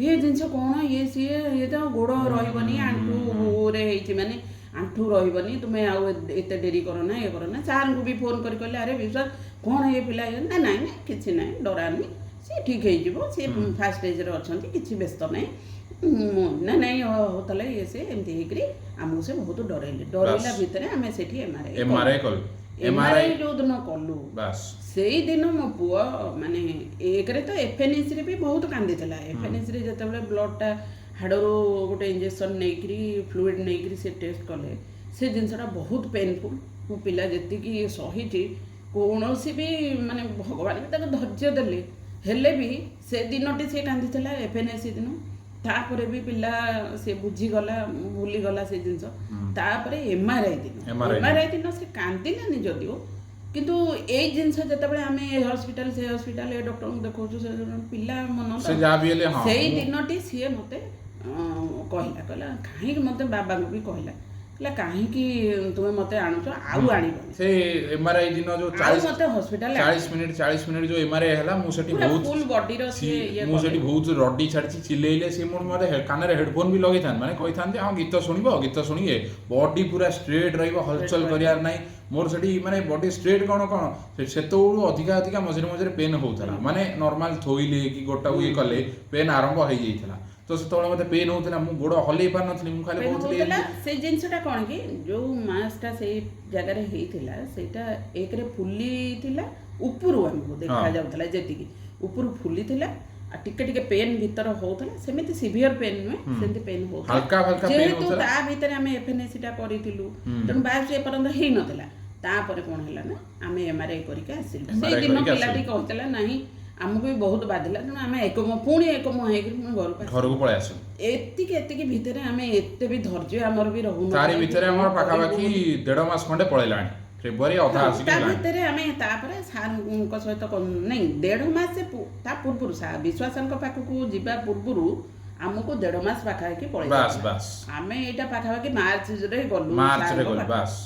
Speaker 1: ଇଏ ଜିନିଷ କ'ଣ, ଇଏ ସିଏ, ଇଏ ତ ଗୋଡ଼ ରହିବନି, ଆଣ୍ଠୁରେ ହେଇଛି, ମାନେ ଆଣ୍ଠୁ ରହିବନି, ତୁମେ ଆଉ ଏତେ ଡେରି କର ନା, ଇଏ କର ନା। ସାର୍ଙ୍କୁ ବି ଫୋନ୍ କରି କହିଲେ, ଆରେ ବିଶ୍ୱାସ, କ'ଣ ଇଏ ପିଲା ଇଏ? ନା, ନାଇଁ ନାଇଁ, କିଛି ନାହିଁ, ଡରାନି, ସିଏ ଠିକ୍ ହେଇଯିବ, ସିଏ ଫାଷ୍ଟ ଷ୍ଟେଜ୍ରେ ଅଛନ୍ତି, କିଛି ବ୍ୟସ୍ତ ନାହିଁ। ନା ନାଇଁ, ହଉ ତାହେଲେ, ଇଏ ସିଏ, ଏମିତି ହେଇକରି ଆମକୁ ସେ ବହୁତ ଡରେଇଲେ। ଡରେଇଲା ଭିତରେ ଆମେ ସେଠି ଏମ୍ଆର୍ଆଇ
Speaker 2: ଏମ୍ଆର୍ଆଇ କଲୁ।
Speaker 1: ଏମ୍ଆର୍ଆଇ ଯୋଉଦିନ କଲୁ,
Speaker 2: ବାସ୍
Speaker 1: ସେଇଦିନ ମୋ ପୁଅ ମାନେ ଏକରେ ତ ଏଫଏନଏସିରେ ବି ବହୁତ କାନ୍ଦିଥିଲା। ଏଫଏନଏସିରେ ଯେତେବେଳେ ବ୍ଲଡ଼ଟା ହାଡ଼ରୁ ଗୋଟେ ଇଞ୍ଜେକ୍ସନ୍ ନେଇକରି, ଫ୍ଲୁଇଡ଼ ନେଇକରି ସେ ଟେଷ୍ଟ କଲେ, ସେ ଜିନିଷଟା ବହୁତ ପେନଫୁଲ୍। ମୋ ପିଲା ଯେତିକି ସହିଛି, କୌଣସି ବି ମାନେ ଭଗବାନ ବି ତାକୁ ଧୈର୍ଯ୍ୟ ଦେଲେ, ହେଲେ ବି ସେ ଦିନଟି ସେ କାନ୍ଦିଥିଲା ଏଫଏନଏସି ଦିନ। ତାପରେ ବି ପିଲା ସେ ବୁଝିଗଲା, ଭୁଲିଗଲା ସେ ଜିନିଷ। ତାପରେ ଏମ୍ଆର୍ଆଇ ଦିନ,
Speaker 2: MRI।
Speaker 1: MRI ଦିନ ସେ କାନ୍ଦିଲାନି ଯଦିଓ, କିନ୍ତୁ ଏଇ ଜିନିଷ ଯେତେବେଳେ ଆମେ ଏ ହସ୍ପିଟାଲ, ସେ ହସ୍ପିଟାଲ, ଏ ଡକ୍ଟରଙ୍କୁ ଦେଖାଉଛୁ, ସେ ପିଲା ମନ ତ
Speaker 2: ସେ ଯାହା ବି ହେଲେ, ହଁ।
Speaker 1: ସେଇ ଦିନଟି ସିଏ ମୋତେ କହିଲା, କହିଲା କାହିଁକି ମୋତେ, ବାବାଙ୍କୁ ବି କହିଲା, କହିଲା କାହିଁକି ତୁମେ ମୋତେ ଆଣୁଛ, ଆଉ ଆଣିବନି।
Speaker 2: ସେ ଏମ୍ଆର୍ଆଇ ଦିନ ଯୋଉ
Speaker 1: ଆଉ
Speaker 2: 40
Speaker 1: ମୋତେ ହସ୍ପିଟାଲ
Speaker 2: 40 ମିନିଟ୍, 40 ମିନିଟ୍ ଯୋଉ ଏମ୍ଆର୍ଆଇ ହେଲା, ମୁଁ ସେଠି
Speaker 1: ପୁରା
Speaker 2: ବହୁତ
Speaker 1: ଫୁଲ୍ ବଡିର ସିଏ ଇଏ
Speaker 2: ମୁଁ
Speaker 1: କଲେ।
Speaker 2: ସେଠି ବହୁତ ରଡି ଛାଡ଼ିଛି। ଚିଲେଇଲେ ସିଏ, ମୋର ମୋତେ କାନରେ ହେଡଫୋନ୍ ବି ଲଗେଇଥାନ୍ତି, ମାନେ କହିଥାନ୍ତି ହଁ ଗୀତ ଶୁଣିବ, ଗୀତ ଶୁଣିକି ବଡି ପୁରା ଷ୍ଟ୍ରେଟ୍ ରହିବ, ହଲଚଲ କରିବାର ନାହିଁ। ମୋର ସେଠି ମାନେ ବଡି ଷ୍ଟ୍ରେଟ୍ କ'ଣ କ'ଣ ସେତେବେଳୁ ଅଧିକା ଅଧିକା ମଝିରେ ମଝିରେ ପେନ୍ ହଉଥିଲା। ମାନେ ନର୍ମାଲ ଥୋଇଲେ କି ଗୋଟାକୁ ଇଏ କଲେ ପେନ୍ ଆରମ୍ଭ ହେଇଯାଇଥିଲା। ତ ସେତେବେଳେ ମୋତେ ପେନ୍ ହଉଥିଲା, ମୁଁ ଗୋଡ଼ ହଲେଇ ପାରୁନଥିଲି, ମୁଁ ଖାଲି
Speaker 1: ପେନ୍
Speaker 2: କହୁଥିଲି
Speaker 1: ହଉଥିଲା। ସେଇ ଜିନିଷଟା କ'ଣ କି ଯୋଉ ମାସଟା ସେଇ ଜାଗାରେ ହେଇଥିଲା, ସେଇଟା ଏକରେ ଫୁଲିଥିଲା, ଉପରୁ ଆମକୁ ଦେଖାଯାଉଥିଲା ଯେତିକି ଉପରୁ ଫୁଲିଥିଲା, ଆଉ ଟିକେ ଟିକେ ପେନ୍ ଭିତର ହଉଥିଲା। ସେମିତି ସିଭିୟର ପେନ୍ ନୁହେଁ, ସେମିତି ପେନ୍ ହଉଥିଲା।
Speaker 2: ହାଲକା ହାଲକା ପେନ୍
Speaker 1: ଯେହେତୁ
Speaker 2: ହଉଥିଲା।
Speaker 1: ତା ଭିତରେ ଆମେ ଏଫଏନଏସି ଟା କରିଥିଲୁ, ତେଣୁ ବାୟୋପ୍ସି ଏପର୍ଯ୍ୟନ୍ତ ହେଇନଥିଲା। ତାପରେ କ'ଣ ହେଲା ନା ଆମେ ଏମ୍ଆର୍ଆଇ କରିକି ଆସିଲୁ।
Speaker 2: MRI
Speaker 1: ସେଇଦିନ
Speaker 2: କରିକି
Speaker 1: ପିଲାଟି କହିଥିଲା ନାହିଁ, ଆମକୁ ବି ବହୁତ ବାଧିଲା। ତେଣୁ ଆମେ ଏକ ପୁଣି ଏକ ହେଇକିରି ପୁଣି ଘରକୁ ଆସିଲୁ।
Speaker 2: ଘରକୁ ପଳେଇ ଆସିଲୁ।
Speaker 1: ଏତିକି ଏତିକି ଭିତରେ ଆମେ ଏତେ ବି ଧୈର୍ଯ୍ୟ ଆମର ବି ରହୁନଥିଲା
Speaker 2: ତାରି
Speaker 1: କି
Speaker 2: ଭିତରେ
Speaker 1: କଣ
Speaker 2: ଆମର
Speaker 1: କରିବୁ
Speaker 2: ପାଖାପାଖି
Speaker 1: ବୋଲି।
Speaker 2: ଦେଢ଼ ମାସ ଖଣ୍ଡେ ପଳେଇଲାଣି, ଫେବୃଆରୀ ଅଧା
Speaker 1: ହଁ,
Speaker 2: ଆସିକି
Speaker 1: ତା
Speaker 2: ହେଲାଣି।
Speaker 1: ଭିତରେ ଆମେ ତାପରେ ସାର୍ଙ୍କ ସହିତ ନାଇଁ, ଦେଢ଼ ମାସ ତା ପୂର୍ବରୁ ବିଶ୍ୱାସଙ୍କ ପାଖକୁ ଯିବା ପୂର୍ବରୁ ଆମକୁ ଦେଢ଼ ମାସ ପାଖାପାଖି ପଳେଇ
Speaker 2: ବାସ୍ ବାସ୍
Speaker 1: ଆମେ ଏଇଟା ପାଖାପାଖି ମାର୍ଚ୍ଚରେ ଗଲୁ।
Speaker 2: ମାର୍ଚ୍ଚରେ
Speaker 1: ସାର୍ଙ୍କ
Speaker 2: ଗଲୁ।
Speaker 1: ପାଖକୁ
Speaker 2: ବାସ୍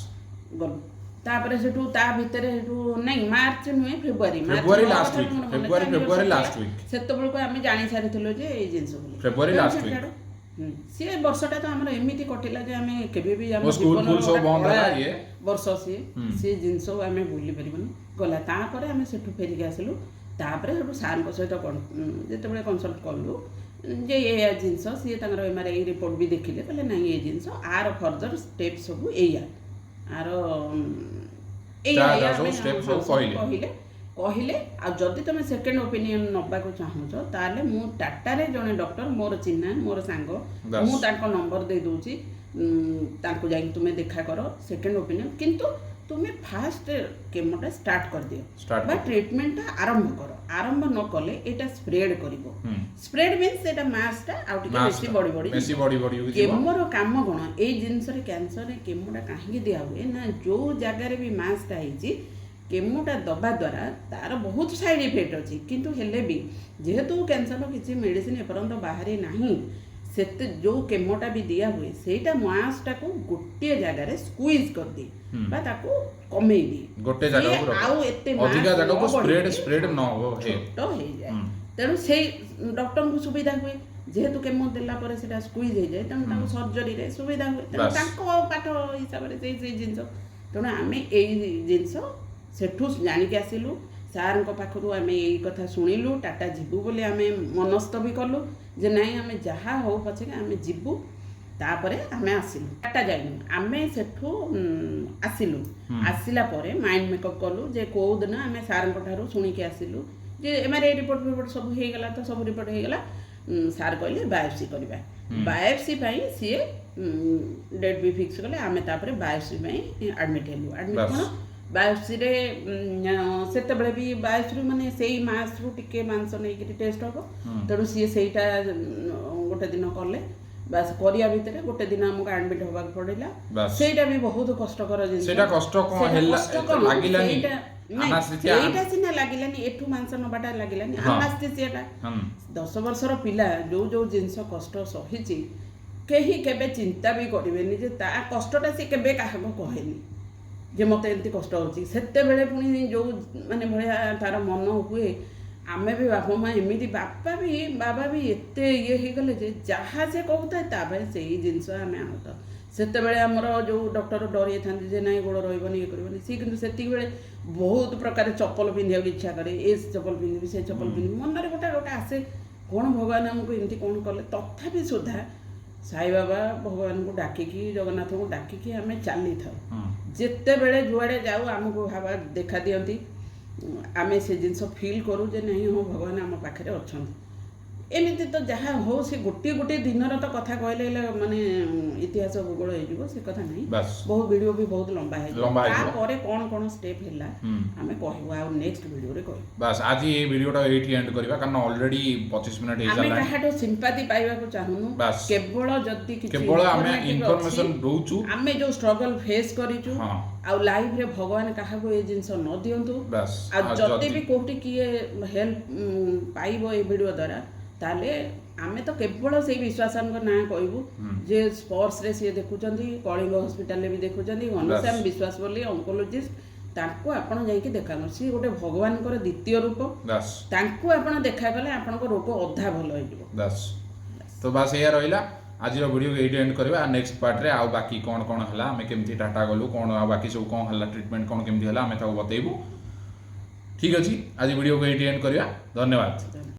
Speaker 1: ଗଲୁ। ତାପରେ ସେଠୁ ତା ଭିତରେ ସେଠୁ ନାଇଁ, ମାର୍ଚ୍ଚ ନୁହେଁ, ଫେବୃଆରୀ। ମାର୍ଚ୍ଚ
Speaker 2: ଫେବୃଆରୀ
Speaker 1: ନଅ
Speaker 2: ଲାଷ୍ଟ
Speaker 1: କଥା
Speaker 2: ୱିକ୍।
Speaker 1: ମୋର ମନେ
Speaker 2: ଫେବୃଆରୀ
Speaker 1: ଅଛି,
Speaker 2: ଫେବୃଆରୀ
Speaker 1: anniversary
Speaker 2: last
Speaker 1: ଥିଲା।
Speaker 2: ୱିକ୍।
Speaker 1: ସେତେବେଳକୁ ଆମେ ଜାଣି ସାରିଥିଲୁ ଯେ ଏଇ ଜିନିଷ ବୋଲି।
Speaker 2: ଫେବୃଆରୀ
Speaker 1: ତେଣୁ
Speaker 2: ଲାଷ୍ଟ
Speaker 1: ସେଠାରୁ ସିଏ ବର୍ଷଟା ତ ଆମର ଏମିତି କଟିଲା ଯେ ଆମେ କେବେ ବି ଆମ
Speaker 2: ମୋ ସ୍କୁଲ
Speaker 1: ଜୀବନର
Speaker 2: ଫୁଲ ସବୁ
Speaker 1: ଗୋଟେ
Speaker 2: ବନ୍ଦ
Speaker 1: କଳା
Speaker 2: ହେଲା ଇଏ।
Speaker 1: ବର୍ଷ ସିଏ। ସେ ଜିନିଷ ଆମେ ଭୁଲି ପାରିବୁନି, ଗଲା। ତାପରେ ଆମେ ସେଠୁ ଫେରିକି ଆସିଲୁ। ତାପରେ ସେଠୁ ସାର୍ଙ୍କ ସହିତ ଯେତେବେଳେ କନସଲ୍ଟ କଲୁ ଯେ ଏଇଆ ଜିନିଷ, ସିଏ ତାଙ୍କର ଏମ୍ଆର୍ଆଇ ରିପୋର୍ଟ ବି ଦେଖିଲେ, କହିଲେ ନାଇଁ, ଏ ଜିନିଷ ଆର ଫର୍ଦର ଷ୍ଟେପ୍ ସବୁ ଏଇଆ, ଆର ଏଇଆ
Speaker 2: ଯାହା
Speaker 1: ଏଇଆ
Speaker 2: ଯାହା ସବୁ
Speaker 1: ଆମେ
Speaker 2: step
Speaker 1: ହଁ,
Speaker 2: ସବୁ
Speaker 1: ସବୁ
Speaker 2: କହିଲେ।
Speaker 1: କହିଲେ କହିଲେ ଆଉ ଯଦି ତମେ ସେକେଣ୍ଡ ଓପିନିଅନ୍ ନେବାକୁ ଚାହୁଁଛ, ତାହେଲେ ମୁଁ ଟାଟାରେ ଜଣେ ଡକ୍ଟର ମୋର ଚିହ୍ନା, ମୋର ସାଙ୍ଗ, ମୁଁ ତାଙ୍କ ନମ୍ବର ଦେଇ ଦେଉଛି, ତାଙ୍କୁ ଯାଇକି ତୁମେ ଦେଖା କର ସେକେଣ୍ଡ ଓପିନିଅନ୍। କିନ୍ତୁ ତୁମେ ଫାଷ୍ଟ କେମୋଟା ଷ୍ଟାର୍ଟ କରିଦିଅ
Speaker 2: ଷ୍ଟାର୍ଟ
Speaker 1: ବା ଟ୍ରିଟମେଣ୍ଟଟା ଆରମ୍ଭ କର। ଆରମ୍ଭ ନ କଲେ ଏଇଟା ସ୍ପ୍ରେଡ୍ କରିବ। ସ୍ପ୍ରେଡ୍ ମିନ୍ସ ସେଇଟା ମାସଟା ଆଉ ଟିକେ ବେଶୀ ବଢି ବଢି
Speaker 2: ବେଶୀ ବଢି ବଢି ଯିବ।
Speaker 1: କେମୋର କାମ କ'ଣ ଏଇ ଜିନିଷରେ? କ୍ୟାନ୍ସରରେ କେମୋଟା କାହିଁକି ଦିଆ ହୁଏ ନା ଯୋଉ ଜାଗାରେ ବି ମାସଟା ହେଇଛି, କେମୋଟା ଦବା ଦ୍ୱାରା ତାର ବହୁତ ସାଇଡ୍ ଇଫେକ୍ଟ ଅଛି। କିନ୍ତୁ ହେଲେ ବି ଯେହେତୁ କ୍ୟାନ୍ସରର କିଛି ମେଡ଼ିସିନ ଏପର୍ଯ୍ୟନ୍ତ ବାହାରି ନାହିଁ, ସେତେ ଯୋଉ କେମୋଟା ବି ଦିଆ ହୁଏ, ସେଇଟା ମାସଟାକୁ ଗୋଟିଏ ଜାଗାରେ ସ୍କୁଇଜ୍ କରିଦିଏ ବା ତାକୁ କମେଇ ଦିଏ।
Speaker 2: ଗୋଟେ
Speaker 1: ସିଏ
Speaker 2: ଜାଗାକୁ ରଖେ।
Speaker 1: ଆଉ ଏତେ
Speaker 2: ଅଧିକା
Speaker 1: ମାସ
Speaker 2: ଜାଗାକୁ
Speaker 1: ନ
Speaker 2: ସ୍ପ୍ରେଡ୍
Speaker 1: ବଢିକି
Speaker 2: ସ୍ପ୍ରେଡ୍ ନ ହବ
Speaker 1: ଛୋଟ ହେଇଯାଏ। ତେଣୁ ସେଇ ଡକ୍ଟରଙ୍କୁ ସୁବିଧା ହୁଏ, ଯେହେତୁ କେମୋ ଦେଲା ପରେ ସେଟା ସ୍କୁଇଜ୍ ହେଇଯାଏ, ତେଣୁ ତାଙ୍କୁ ସର୍ଜରୀରେ ସୁବିଧା ହୁଏ। ତେଣୁ ତାଙ୍କ ପାଠ ହିସାବରେ ସେଇ ସେଇ ଜିନିଷ। ତେଣୁ ଆମେ ଏଇ ଜିନିଷ ସେଠୁ ଜାଣିକି ଆସିଲୁ। ସାର୍ଙ୍କ ପାଖରୁ ଆମେ ଏଇ କଥା ଶୁଣିଲୁ। ଟାଟା ଯିବୁ ବୋଲି ଆମେ ମନସ୍ଥ ବି କଲୁ ଯେ ନାଇଁ, ଆମେ ଯାହା ହଉ ପଛକେ ଆମେ ଯିବୁ। ତାପରେ ଆମେ ଆସିଲୁ। ଟାଟା ଯାଇନୁ ଆମେ, ସେଠୁ ଆସିଲୁ। ଆସିଲା ପରେ ମାଇଣ୍ଡ ମେକଅପ୍ କଲୁ ଯେ କୋଉ ଦିନ ଆମେ ସାର୍ଙ୍କ ଠାରୁ ଶୁଣିକି ଆସିଲୁ ଯେ ଏମ୍ଆର୍ଆଇ ରିପୋର୍ଟ ଫିପୋର୍ଟ ସବୁ ହେଇଗଲା, ତ ସବୁ ରିପୋର୍ଟ ହେଇଗଲା। ସାର୍ କହିଲେ ବାୟୋପ୍ସି କରିବା। ବାୟୋପ୍ସି ପାଇଁ ସିଏ ଡେଟ୍ ବି ଫିକ୍ସ କଲେ। ଆମେ ତାପରେ ବାୟୋପ୍ସି ପାଇଁ ଆଡ଼ମିଟ୍ ହେଲୁ। ଆଡ଼ମିଟ୍ କ'ଣ, ବାୟୋପ୍ସିରେ ସେତେବେଳେ ବି ବାୟୋପ୍ସିରୁ ମାନେ ସେଇ ମାସରୁ ଟିକେ ମାଂସ ନେଇକିରି ଟେଷ୍ଟ ହବ। ତେଣୁ ସିଏ ସେଇଟା ଗୋଟେ ଦିନ କଲେ। ବାସ୍, କରିବା ଭିତରେ ଗୋଟେ ଦିନ ଆମକୁ ଆଡ଼ମିଟ୍ ହେବାକୁ ପଡ଼ିଲା। ସେଇଟା ବି ବହୁତ କଷ୍ଟକର ଜିନିଷ।
Speaker 2: ସେଇଟା କଷ୍ଟ କଣ
Speaker 1: ସେଇଟା
Speaker 2: ହେଲା?
Speaker 1: କଷ୍ଟ
Speaker 2: ଏତେ
Speaker 1: କଣ?
Speaker 2: ଲାଗିଲାନି?
Speaker 1: ସେଇଟା ନାଇଁ, ଏଇଟା ସିନା ଲାଗିଲାନି, ଏଠୁ ମାଂସ ନବାଟା ଲାଗିଲାନି, ଆନାସ୍ଥେସିଆଟା। 10 ବର୍ଷର ପିଲା ଯୋଉ ଯୋଉ ଜିନିଷ କଷ୍ଟ ସହିଛି, କେହି କେବେ ଚିନ୍ତା ବି କରିବେନି ଯେ ତା କଷ୍ଟଟା ସେ କେବେ କାହାକୁ କହେନି ଯେ ମୋତେ ଏମିତି କଷ୍ଟ ହେଉଛି। ସେତେବେଳେ ପୁଣି ଯୋଉ ମାନେ ଭଳିଆ ତାର ମନ ହୁଏ, ଆମେ ବି ବାପା ମା ଏମିତି, ବାପା ବି ବାବା ବି ଏତେ ଇଏ ହେଇଗଲେ ଯେ ଯାହା ସେ କହୁଥାଏ, ତା ପାଇଁ ସେଇ ଜିନିଷ ଆମେ ଆଣୁଥାଉ। ସେତେବେଳେ ଆମର ଯୋଉ ଡକ୍ଟର ଡରେଇଥାନ୍ତି ଯେ ନାଇଁ, ଗୋଡ଼ ରହିବନି, ଇଏ କରିବନି, ସିଏ କିନ୍ତୁ ସେତିକି ବେଳେ ବହୁତ ପ୍ରକାର ଚପଲ ପିନ୍ଧିବାକୁ ଇଚ୍ଛା କରେ। ଏ ଚପଲ ପିନ୍ଧିବି, ସେ ଚପଲ ପିନ୍ଧିବି, ମନରେ ଗୋଟେ ଗୋଟେ ଆସେ, କ'ଣ ଭଗବାନ ଆମକୁ ଏମିତି କ'ଣ କଲେ? ତଥାପି ସୁଦ୍ଧା ସାଇବାବା ଭଗବାନଙ୍କୁ ଡାକିକି, ଜଗନ୍ନାଥଙ୍କୁ ଡାକିକି ଆମେ ଚାଲିଥାଉ। ଯେତେବେଳେ ଯୁଆଡ଼େ ଯାଉ, ଆମକୁ ବାବା ଦେଖା ଦିଅନ୍ତି। ଆମେ ସେ ଜିନିଷ ଫିଲ୍ କରୁ ଯେ ନାଇଁ, ହଁ, ଭଗବାନ ଆମ ପାଖରେ ଅଛନ୍ତି। ଏମିତି ତ ଯାହା ହଉ, ସେ ଗୋଟିଏ ଗୋଟିଏ ଦିନର ତ କଥା କହିଲେ ହେଲେ ମାନେ ଇତିହାସ ଭୂଗୋଳ ହେଇଯିବ, ସେ କଥା ନାହିଁ। ବହୁତ ଭିଡ଼ିଓ ବି ବହୁତ ଲମ୍ବା ହେଇଯିବ।
Speaker 2: ଲମ୍ବା ହେଇଯିବ।
Speaker 1: ତାପରେ କ'ଣ କ'ଣ ଷ୍ଟେପ୍ ହେଲା, ଆମେ କହିବୁ, ଆଉ ନେକ୍ସଟ ଭିଡ଼ିଓରେ କହିବୁ।
Speaker 2: ବାସ୍, ଆଜି ଏଇ ଭିଡ଼ିଓଟା ଏଇଠି ଏଣ୍ଡ କରିବା, କାରଣ ଅଲରେଡି 25 ମିନିଟ୍
Speaker 1: ଆମେ
Speaker 2: ହେଇସାରିଲାଣି।
Speaker 1: କାହାଠୁ ସିମ୍ପାଥି ପାଇବାକୁ ଚାହୁଁନୁ। କେବଳ ଯଦି କିଛି
Speaker 2: କେବଳ ଆମେ
Speaker 1: informative
Speaker 2: information
Speaker 1: ଅଛି,
Speaker 2: ଦଉଛୁ।
Speaker 1: ଆମେ ଯୋଉ ଷ୍ଟ୍ରଗଲ ଫେସ୍ କରିଛୁ, ଆଉ ଲାଇଫରେ ଭଗବାନ କାହାକୁ ଏ ଜିନିଷ ନ ଦିଅନ୍ତୁ। ଆଉ
Speaker 2: ଆଉ
Speaker 1: ଯଦି ବି କୋଉଠି କିଏ ହେଲ୍ପ ପାଇବ ଏ ଭିଡ଼ିଓ ଦ୍ୱାରା, ତାହେଲେ ଆମେ ତ କେବଳ ସେଇ ବିଶ୍ୱାସଙ୍କ ନାଁ କହିବୁ ଯେ ସ୍ପର୍ଶରେ ସିଏ ଦେଖୁଛନ୍ତି, କଳିଙ୍ଗ ହସ୍ପିଟାଲରେ ବି ଦେଖୁଛନ୍ତି। ଘନଶ୍ୟାମ ବିଶ୍ୱାସ ବୋଲି ଅଙ୍କୋଲୋଜିଷ୍ଟ, ତାଙ୍କୁ ଆପଣ ଯାଇକି ଦେଖାନ୍ତୁ। ସିଏ ଗୋଟେ ଭଗବାନଙ୍କର ଦ୍ୱିତୀୟ ରୂପ। ତାଙ୍କୁ ଆପଣ ଦେଖା କଲେ ଆପଣଙ୍କ ରୋଗ ଅଧା ଭଲ ହେଇଯିବ।
Speaker 2: ବାସ୍, ତ ବାସ୍, ଏଇଆ ରହିଲା। ଆଜିର ଭିଡ଼ିଓ ଏଇଠି ଏଣ୍ଡ କରିବା। ନେକ୍ସଟ ପାର୍ଟରେ ଆଉ ବାକି କ'ଣ କ'ଣ ହେଲା, ଆମେ କେମିତି ଟାଟା ଗଲୁ, କ'ଣ ଆଉ ବାକି ସବୁ କ'ଣ ହେଲା, ଟ୍ରିଟମେଣ୍ଟ କ'ଣ କେମିତି ହେଲା, ଆମେ ତାକୁ ବତେଇବୁ। ଠିକ୍ ଅଛି, ଆଜି ଭିଡ଼ିଓକୁ ଏଇଠି ଏଣ୍ଡ କରିବା। ଧନ୍ୟବାଦ।
Speaker 1: ଧନ୍ୟବାଦ।